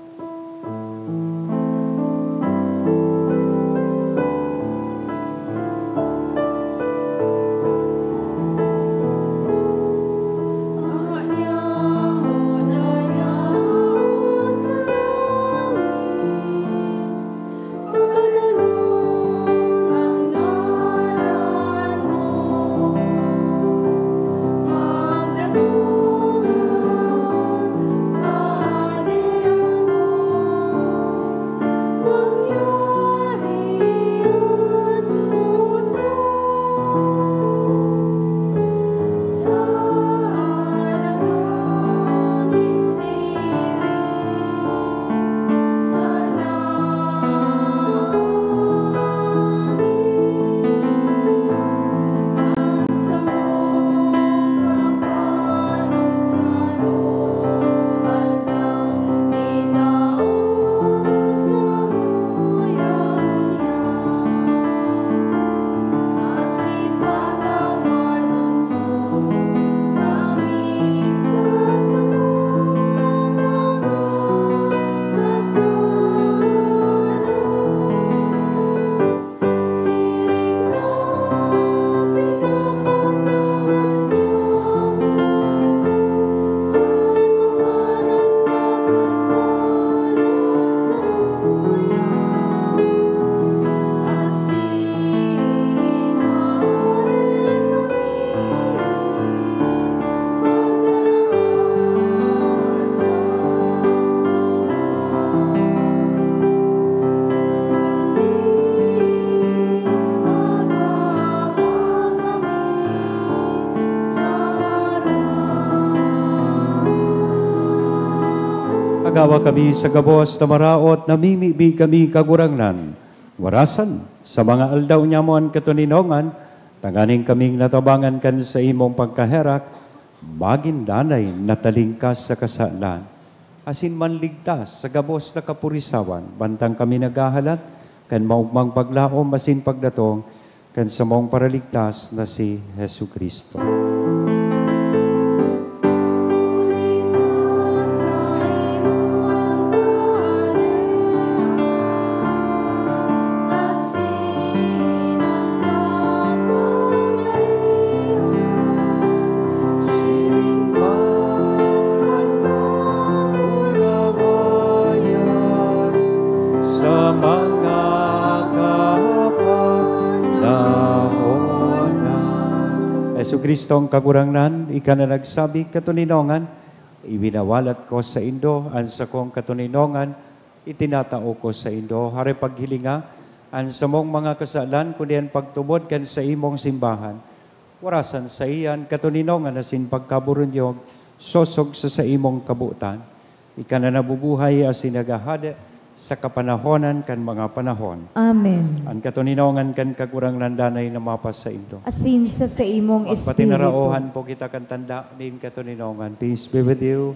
Agawa kami sa gabos na maraot, namimibi kami, Kagurangnan. Warasan, sa mga aldaw niya mo an katoninongan, tanganing kaming natabangan kan saimong pagkaherak, magin danay na talingkas sa kasalan, asin manligtas sa gabos na kapurisawan, mantang kami naghahalat kan maogmang paglaom asin pagdatong kan samong Paraligtas na si Jesu-Cristo. Sa mga kapanahonan. Jesu-Cristong Kagurangnan, ika na nagsabi, "Katoninongan, iwinawalat ko saindo an sakong katoninongan, itinatao ko saindo." Hare paghilinga an samong mga kasalan, kundi an pagtubod kan saimong simbahan. Warasan saiya an katoninongan asin pagkaburunyog, sosog sa saimong kabotan. Ika na nabubuhay asin naghahade sa kapanahonan kan mga panahon. Amen. An katoninongan kan Kagurangnan danay na mapasaindo. Asin sa saimong espiritu. Magpatinaraohan po kita kan tanda nin katoninongan. Peace be with you.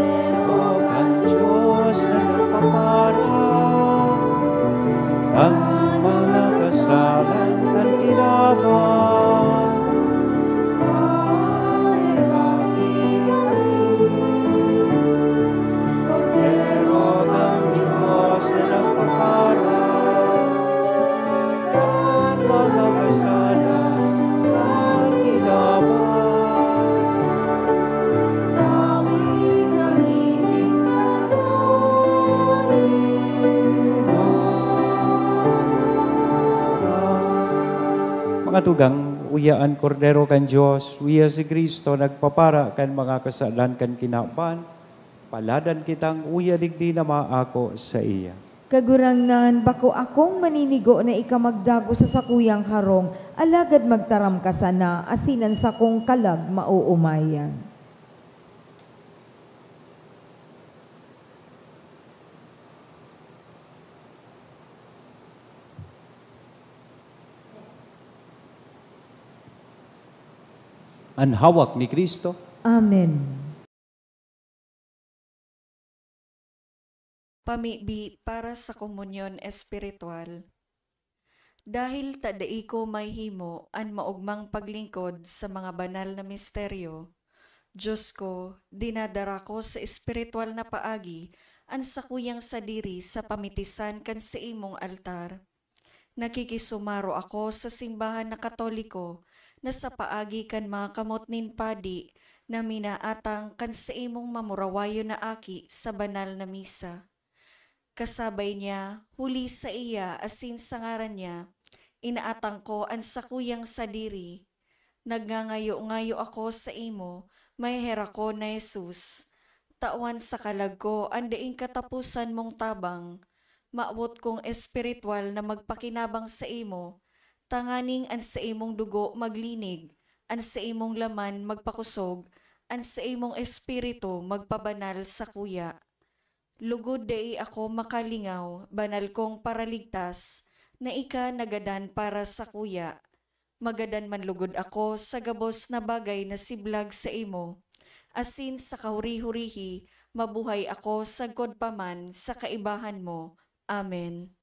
Kordero kan Dios na nagpapara kan mga kasalan kan kinaban. Kordero kan Dios na nagpapara kan mga kasalan kan kinaban. Tawi kami nin katoninongan. Mga tugang, uya an Kordero kan Dios, uya si Cristo nagpapara kan mga kasalan kan kinaban. Paladan kitang uya digdi na maako saiya. Kagurangnan, bako akong maninigo na ika magdagos sa sakuyang harong, alagad magtaram ka sana, asin an sakong kalag maoomayan. An hawak ni Cristo. Amen. Pamibi para sa komunyon espiritual. Dahil ta dai ko mahimo an maogmang paglingkod sa mga banal na misteryo, Dios ko, dinadara ko sa espiritual na paagi an sakuyang sadiri sa pamitisan kan saimong altar. Nakikisumaro ako sa simbahan na Katoliko na sa paagi kan mga kamot nin padi na minaatang kan saimong mamurawayon na aki sa banal na misa. Kasabay niya, huli saiya asin sa ngaran niya, inaatang ko an sakuyang sadiri. Nagngangayo-ngayo ako saimo, maheherak ko na Jesus. Tawan sa kalag ko an daing kataposan mong tabang. Mawot kong espiritual na magpakinabang saimo, tanganing an saimong dugo maglinig, an saimong laman magpakosog, an saimong espiritu magpabanal sakuya. Lugod dai ako makalingaw, banal kong Paraligtas, na ika nagadan para sakuya. Magadan man lugod ako sa gabos na bagay na siblag saimo, asin sa kahuri-hurihi mabuhay ako sagkod pa man sa kaibahan mo. Amen.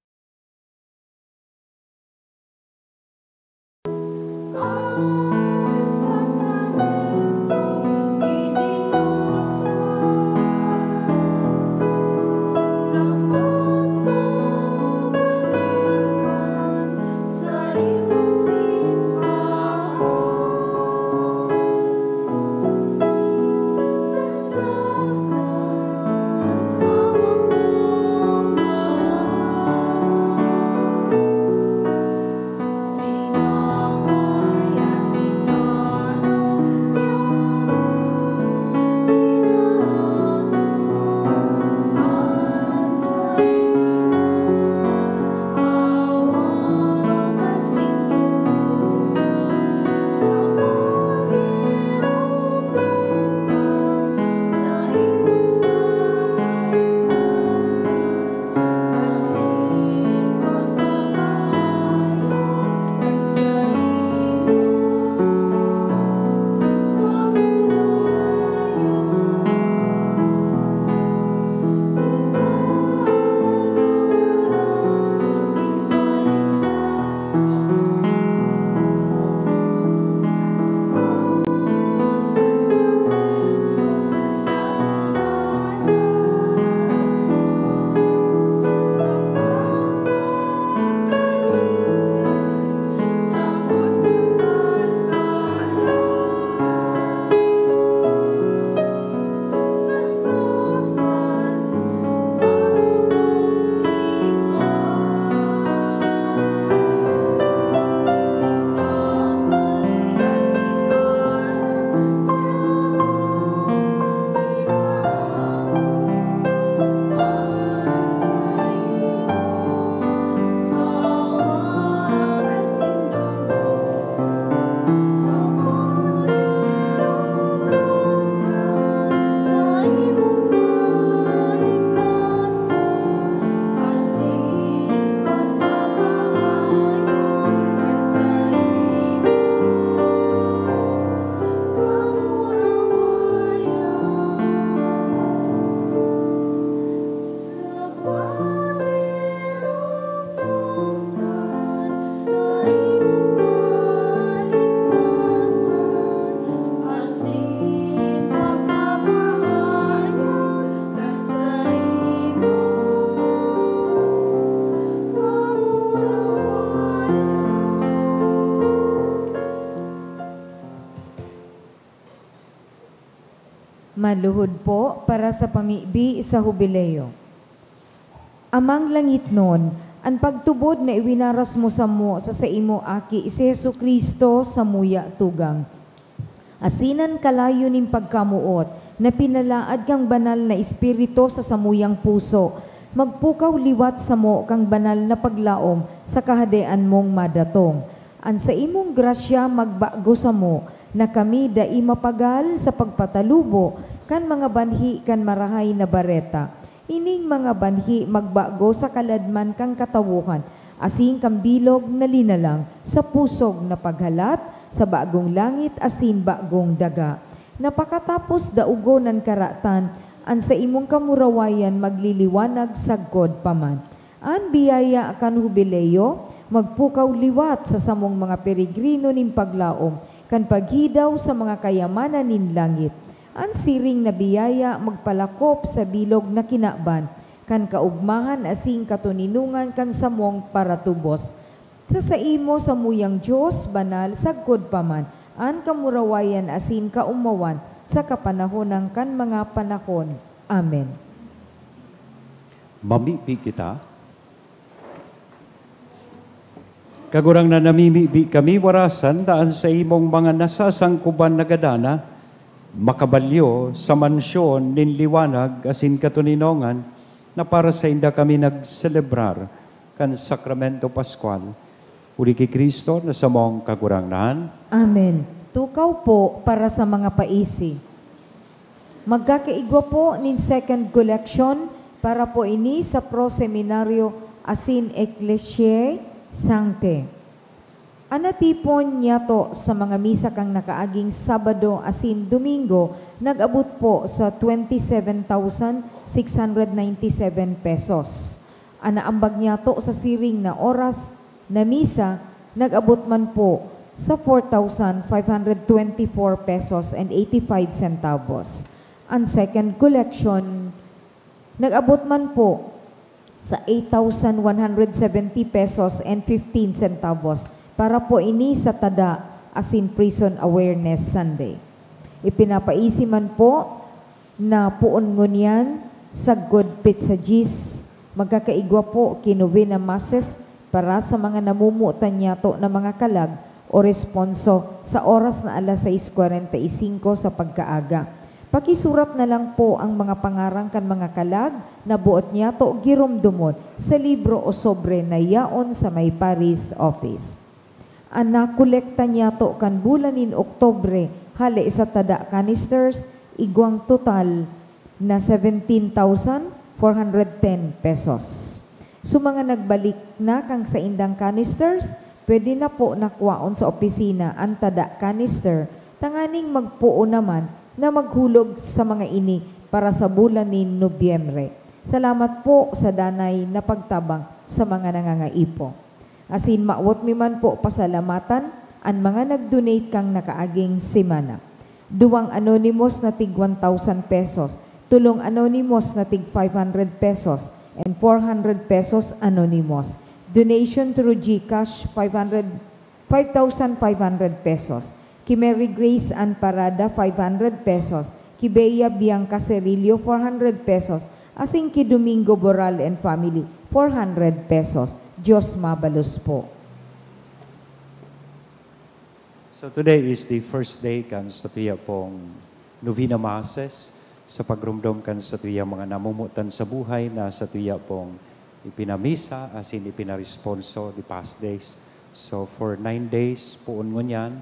Maluhod po para sa pamibi sa Hubileo. Amang langitnon, an pagtubod na iwinaras mo samo sa saimo Aki, si Jesu-Cristo, samuya tugang. Asin an kalayo nin pagkamoot na pinalaad kan Banal na Espiritu sa samuyang puso, magpukaw liwat samo kan banal na paglaom sa Kahadean mong madatong. An saimong grasya magbago samo, na kami dai mapagal sa pagpatalubo kan mga banhi kan Marahay na Bareta. Ining mga banhi magbago sa kaladman kan katawohan, asin kan bilog na linalang sa pusog na paghalat sa bagong langit asin bagong daga, na pakatapos daogon an karatan, an saimong kamurawayan magliliwanag sagkod pa man. An biyaya kan Hubileo magpukaw liwat sa samong mga peregrino nin paglaom kan paghidaw sa mga kayamanan nin langit. An siring na biyaya magpalakop sa bilog na kinaban kan kaogmahan asin katoninongan kan samong paratubos. Sa saimo samuyang Dios, banal sagkod pa man an kamurawayan asin kaomawan sa kapanahonan kan mga panahon. Amen. Mamibi kita. Kagurangnan, namimibi kami warasan ta an saimong mga nasasangkoban nagadana makabalyo sa mansyon nin liwanag asin katoninongan, na para sainda kami nagselebrar kan Sakramento Pascual, huli ki Cristo na samong Kagurangnan. Amen. Tukaw po para sa mga paisi. Magkakaigwa po nin second collection para po ini sa Pro Seminario asin Ecclesiae Sanctae. An natipon niyato sa mga misa kan nakaaging Sabado asin Domingo nag-abot po sa twenty seven thousand six hundred ninety seven pesos. An naambag niyato sa siring na oras na misa nag-abot man po sa four thousand five hundred twenty-four pesos and eighty-five centavos. An second collection nag-abot man po sa eight thousand one hundred seventy pesos and fifteen centavos para po ini sa Tada asin Prison Awareness Sunday. Ipinapaisi man po na poon ngunyan, sagkod petsa dyes, magkakaigwa po ki novena masses para sa mga namumutan niyato na mga kalag o responso sa oras na alas sais kwarenta y singko sa pagkaaga. Pakisurat na lang po ang mga pangaran kan mga kalag na boot niyato giromdomon sa libro o sobre na yaon sa may parish office. An nakolekta niyato kan bulan nin Oktubre hale sa tada canisters, igwang total na seventeen thousand four hundred ten pesos. So, mga nagbalik na kan saindang canisters, pwede na po na kwaon sa opisina an tada canister, tanganing magpoon naman na maghulog sa mga ini para sa bulan nin Nobyembre. Salamat po sa danay na pagtabang sa mga nangangaipo. Asin mawot mi man po pasalamatan an mga nag-donate kan nakaaging semana. Duwang anonymous na tig one thousand pesos, tolong anonymous na tig five hundred pesos, and four hundred pesos anonymous. Donation through GCash, five hundred, five thousand five hundred pesos. Ki Mary Grace Ann Parada, five hundred pesos. Ki Bea Bianca Cerillo, four hundred pesos. Asin ki Domingo Boral and family, four hundred pesos. Diyos mabalos po. So today is the first day kan satuya pong novena masses sa pagromdom kan satuyang mga namumutan sa buhay na satuya pong ipinamisa asin ipinaresponso the past days. So for nine days, poon ngunyan,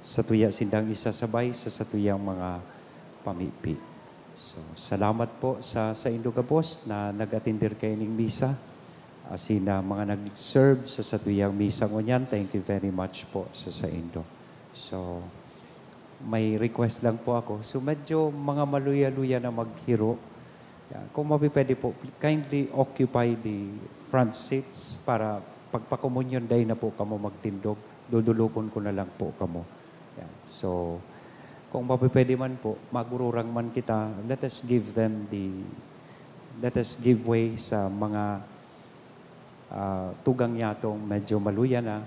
satuya sindang isasabay sa satuyang mga pamipi. So, salamat po sa saindo gabos na nag-atender kaining misa. Asin na mga nag-serve sa satuyang misa ngunyan, thank you very much po sa saindo. So, may request lang po ako. So, medyo mga maluya-luya na maghiro. Yan. Kung mapipwede po, kindly occupy the front seats para pagpakomunyon dai na po kamo magtindog. Dudulokon ko na lang po kamo. Yan. So, kung mapipwede man po, magururang man kita, let us give them the, let us give way sa mga, ah, tugang niyatong medyo maluya na,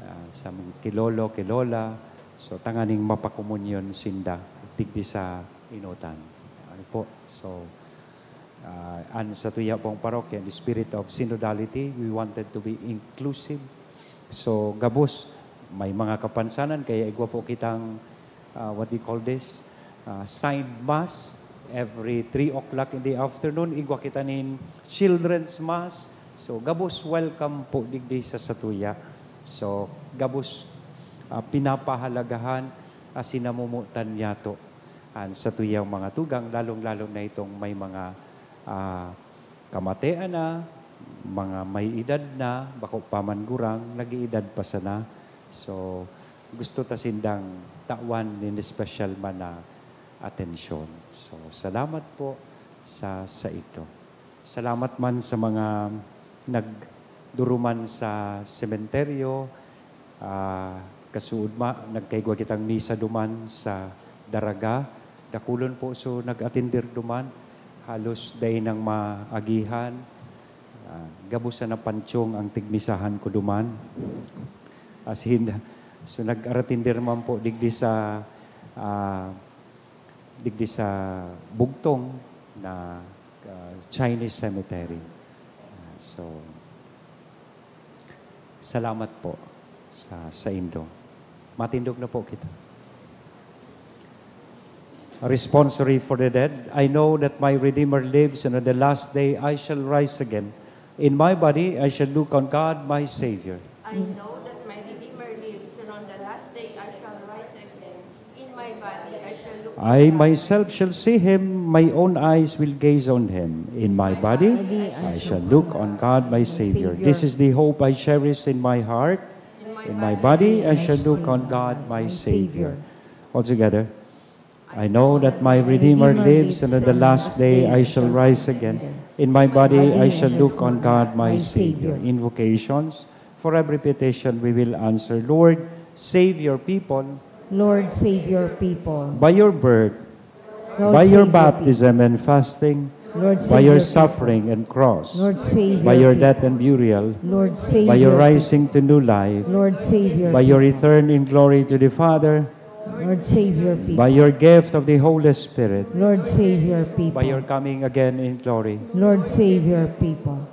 ah, sa mga kilolo, kilola. So, tanganing mapakomunyon sinda digdi sa Inutan. Ano po? So, ah, an satuya pong parokya, in the spirit of synodality, we wanted to be inclusive. So, gabos, may mga kapansanan, kaya igwa po kitang, ah, what do you call this? Ah, signed mass every three o'clock in the afternoon. Igwa kita nin children's mass. So, gabos welcome po digdi sa satuya. So, gabos, ah, pinapahalagahan asin namomotan niyato an satuyang mga tugang, lalong-lalo na itong may mga, ah, kamatean na, mga may edad na, bako pa man gurang, nag-iidad pa sana. So, gusto ta sindang tawan nin espesyal man na atensyon. So, salamat po sa, sa ito. Salamat man sa mga nagduruman sa sementeryo. Ah, kasuodma, nagkaigwa kitang misa duman sa Daraga. Dakulon po so nag-atender duman. Halos dai nang maagihan. Ah, gabos na pansyong ang tigmisahan ko duman. As in, so nag-atender man po digdi sa, ah, digdi sa bugtong na, ah, Chinese cemetery. Ah, so, salamat po sa, sa indo. Matindog na po kita. A responsory for the dead. I know that my Redeemer lives, and on the last day I shall rise again. In my body, I shall look on God, my Savior. I know that my Redeemer lives, and on the last day I shall rise again. In my body, I shall look I on God. Myself shall see him, my own eyes will gaze on him. In my body, I shall look on God, my Savior. This is the hope I cherish in my heart. In my body, I shall look on God, my Savior. All together. I know that my Redeemer lives, and on the last day I shall rise again. In my body I shall look on God, my Savior. Invocations. For every petition we will answer, Lord, save your people. Lord, save your people. By your birth, Lord, by your save your people. Baptism and fasting, Lord, by save your your people. Suffering and cross, Lord, save by your your people. Death and burial, Lord, save by your your rising people. To new life, Lord, save your by your people. Return in glory to the Father, Lord, save your people. By your gift of the Holy Spirit, Lord, save your people. By your coming again in glory, Lord, save your people.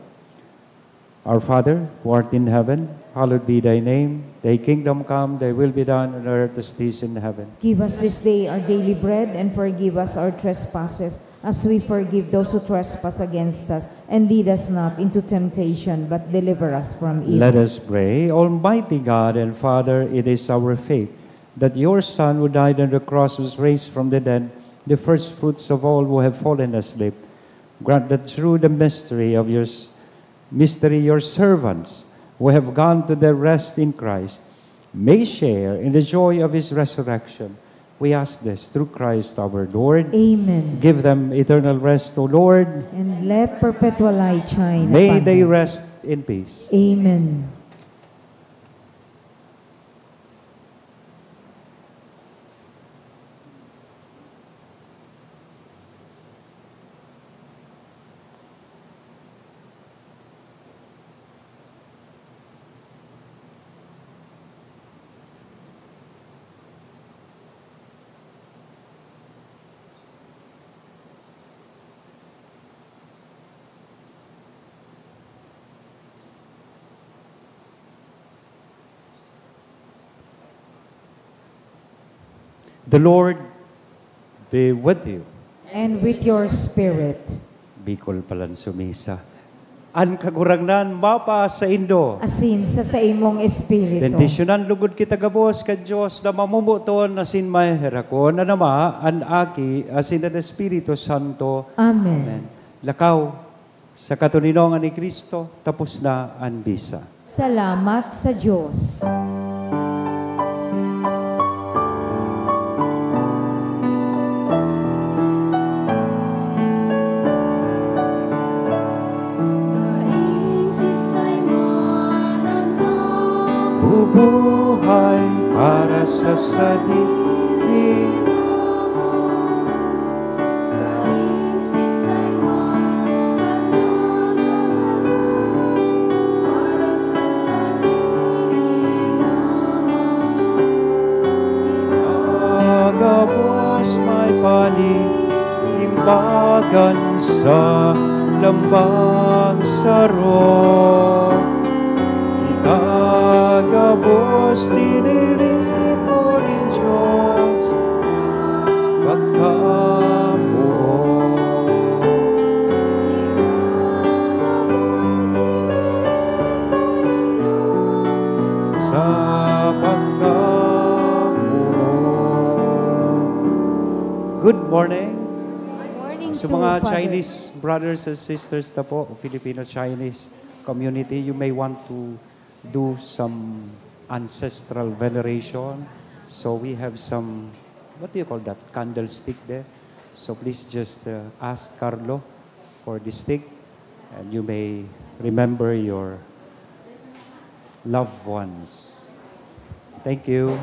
Our Father, who art in heaven, hallowed be thy name. Thy kingdom come, thy will be done on earth as it is in heaven. Give us this day our daily bread, and forgive us our trespasses, as we forgive those who trespass against us. And lead us not into temptation, but deliver us from evil. Let us pray. Almighty God and Father, it is our faith that your Son who died on the cross was raised from the dead, the first fruits of all who have fallen asleep. Grant that through the mystery of your s-, mystery, your servants who have gone to their rest in Christ may share in the joy of his resurrection. We ask this through Christ our Lord. Amen. Give them eternal rest, O Lord. And let perpetual light shine upon them. May they rest in peace. Amen. The Lord be with you. And with your spirit. Bicol Palanso Misa. An Kagurangnan mapasaindo. Asin sa saimong espiritu. Bendisyonan lugod kita gabos kan Dios na mamomoton asin maheherakon, an Ama, an Aki, asin an Espiritu Santo. Amen. Amen. Lakaw. Sa katoninongan ni Cristo, tapos na an misa. Salamat sa Dios. Bubuhay para sa sadiri. Gabos may panig Pagan sa lambang saro, kita gabos tiniripo nin Diyos pagkamuot. Sa pagkamuot. Good morning. Morning Sa to, mga Father. Chinese brothers and sisters na po, Filipino-Chinese community, you may want to do some ancestral veneration. So we have some, what do you call that, candlestick there. So please just uh, ask Carlo for the stick, and you may remember your loved ones. Thank you.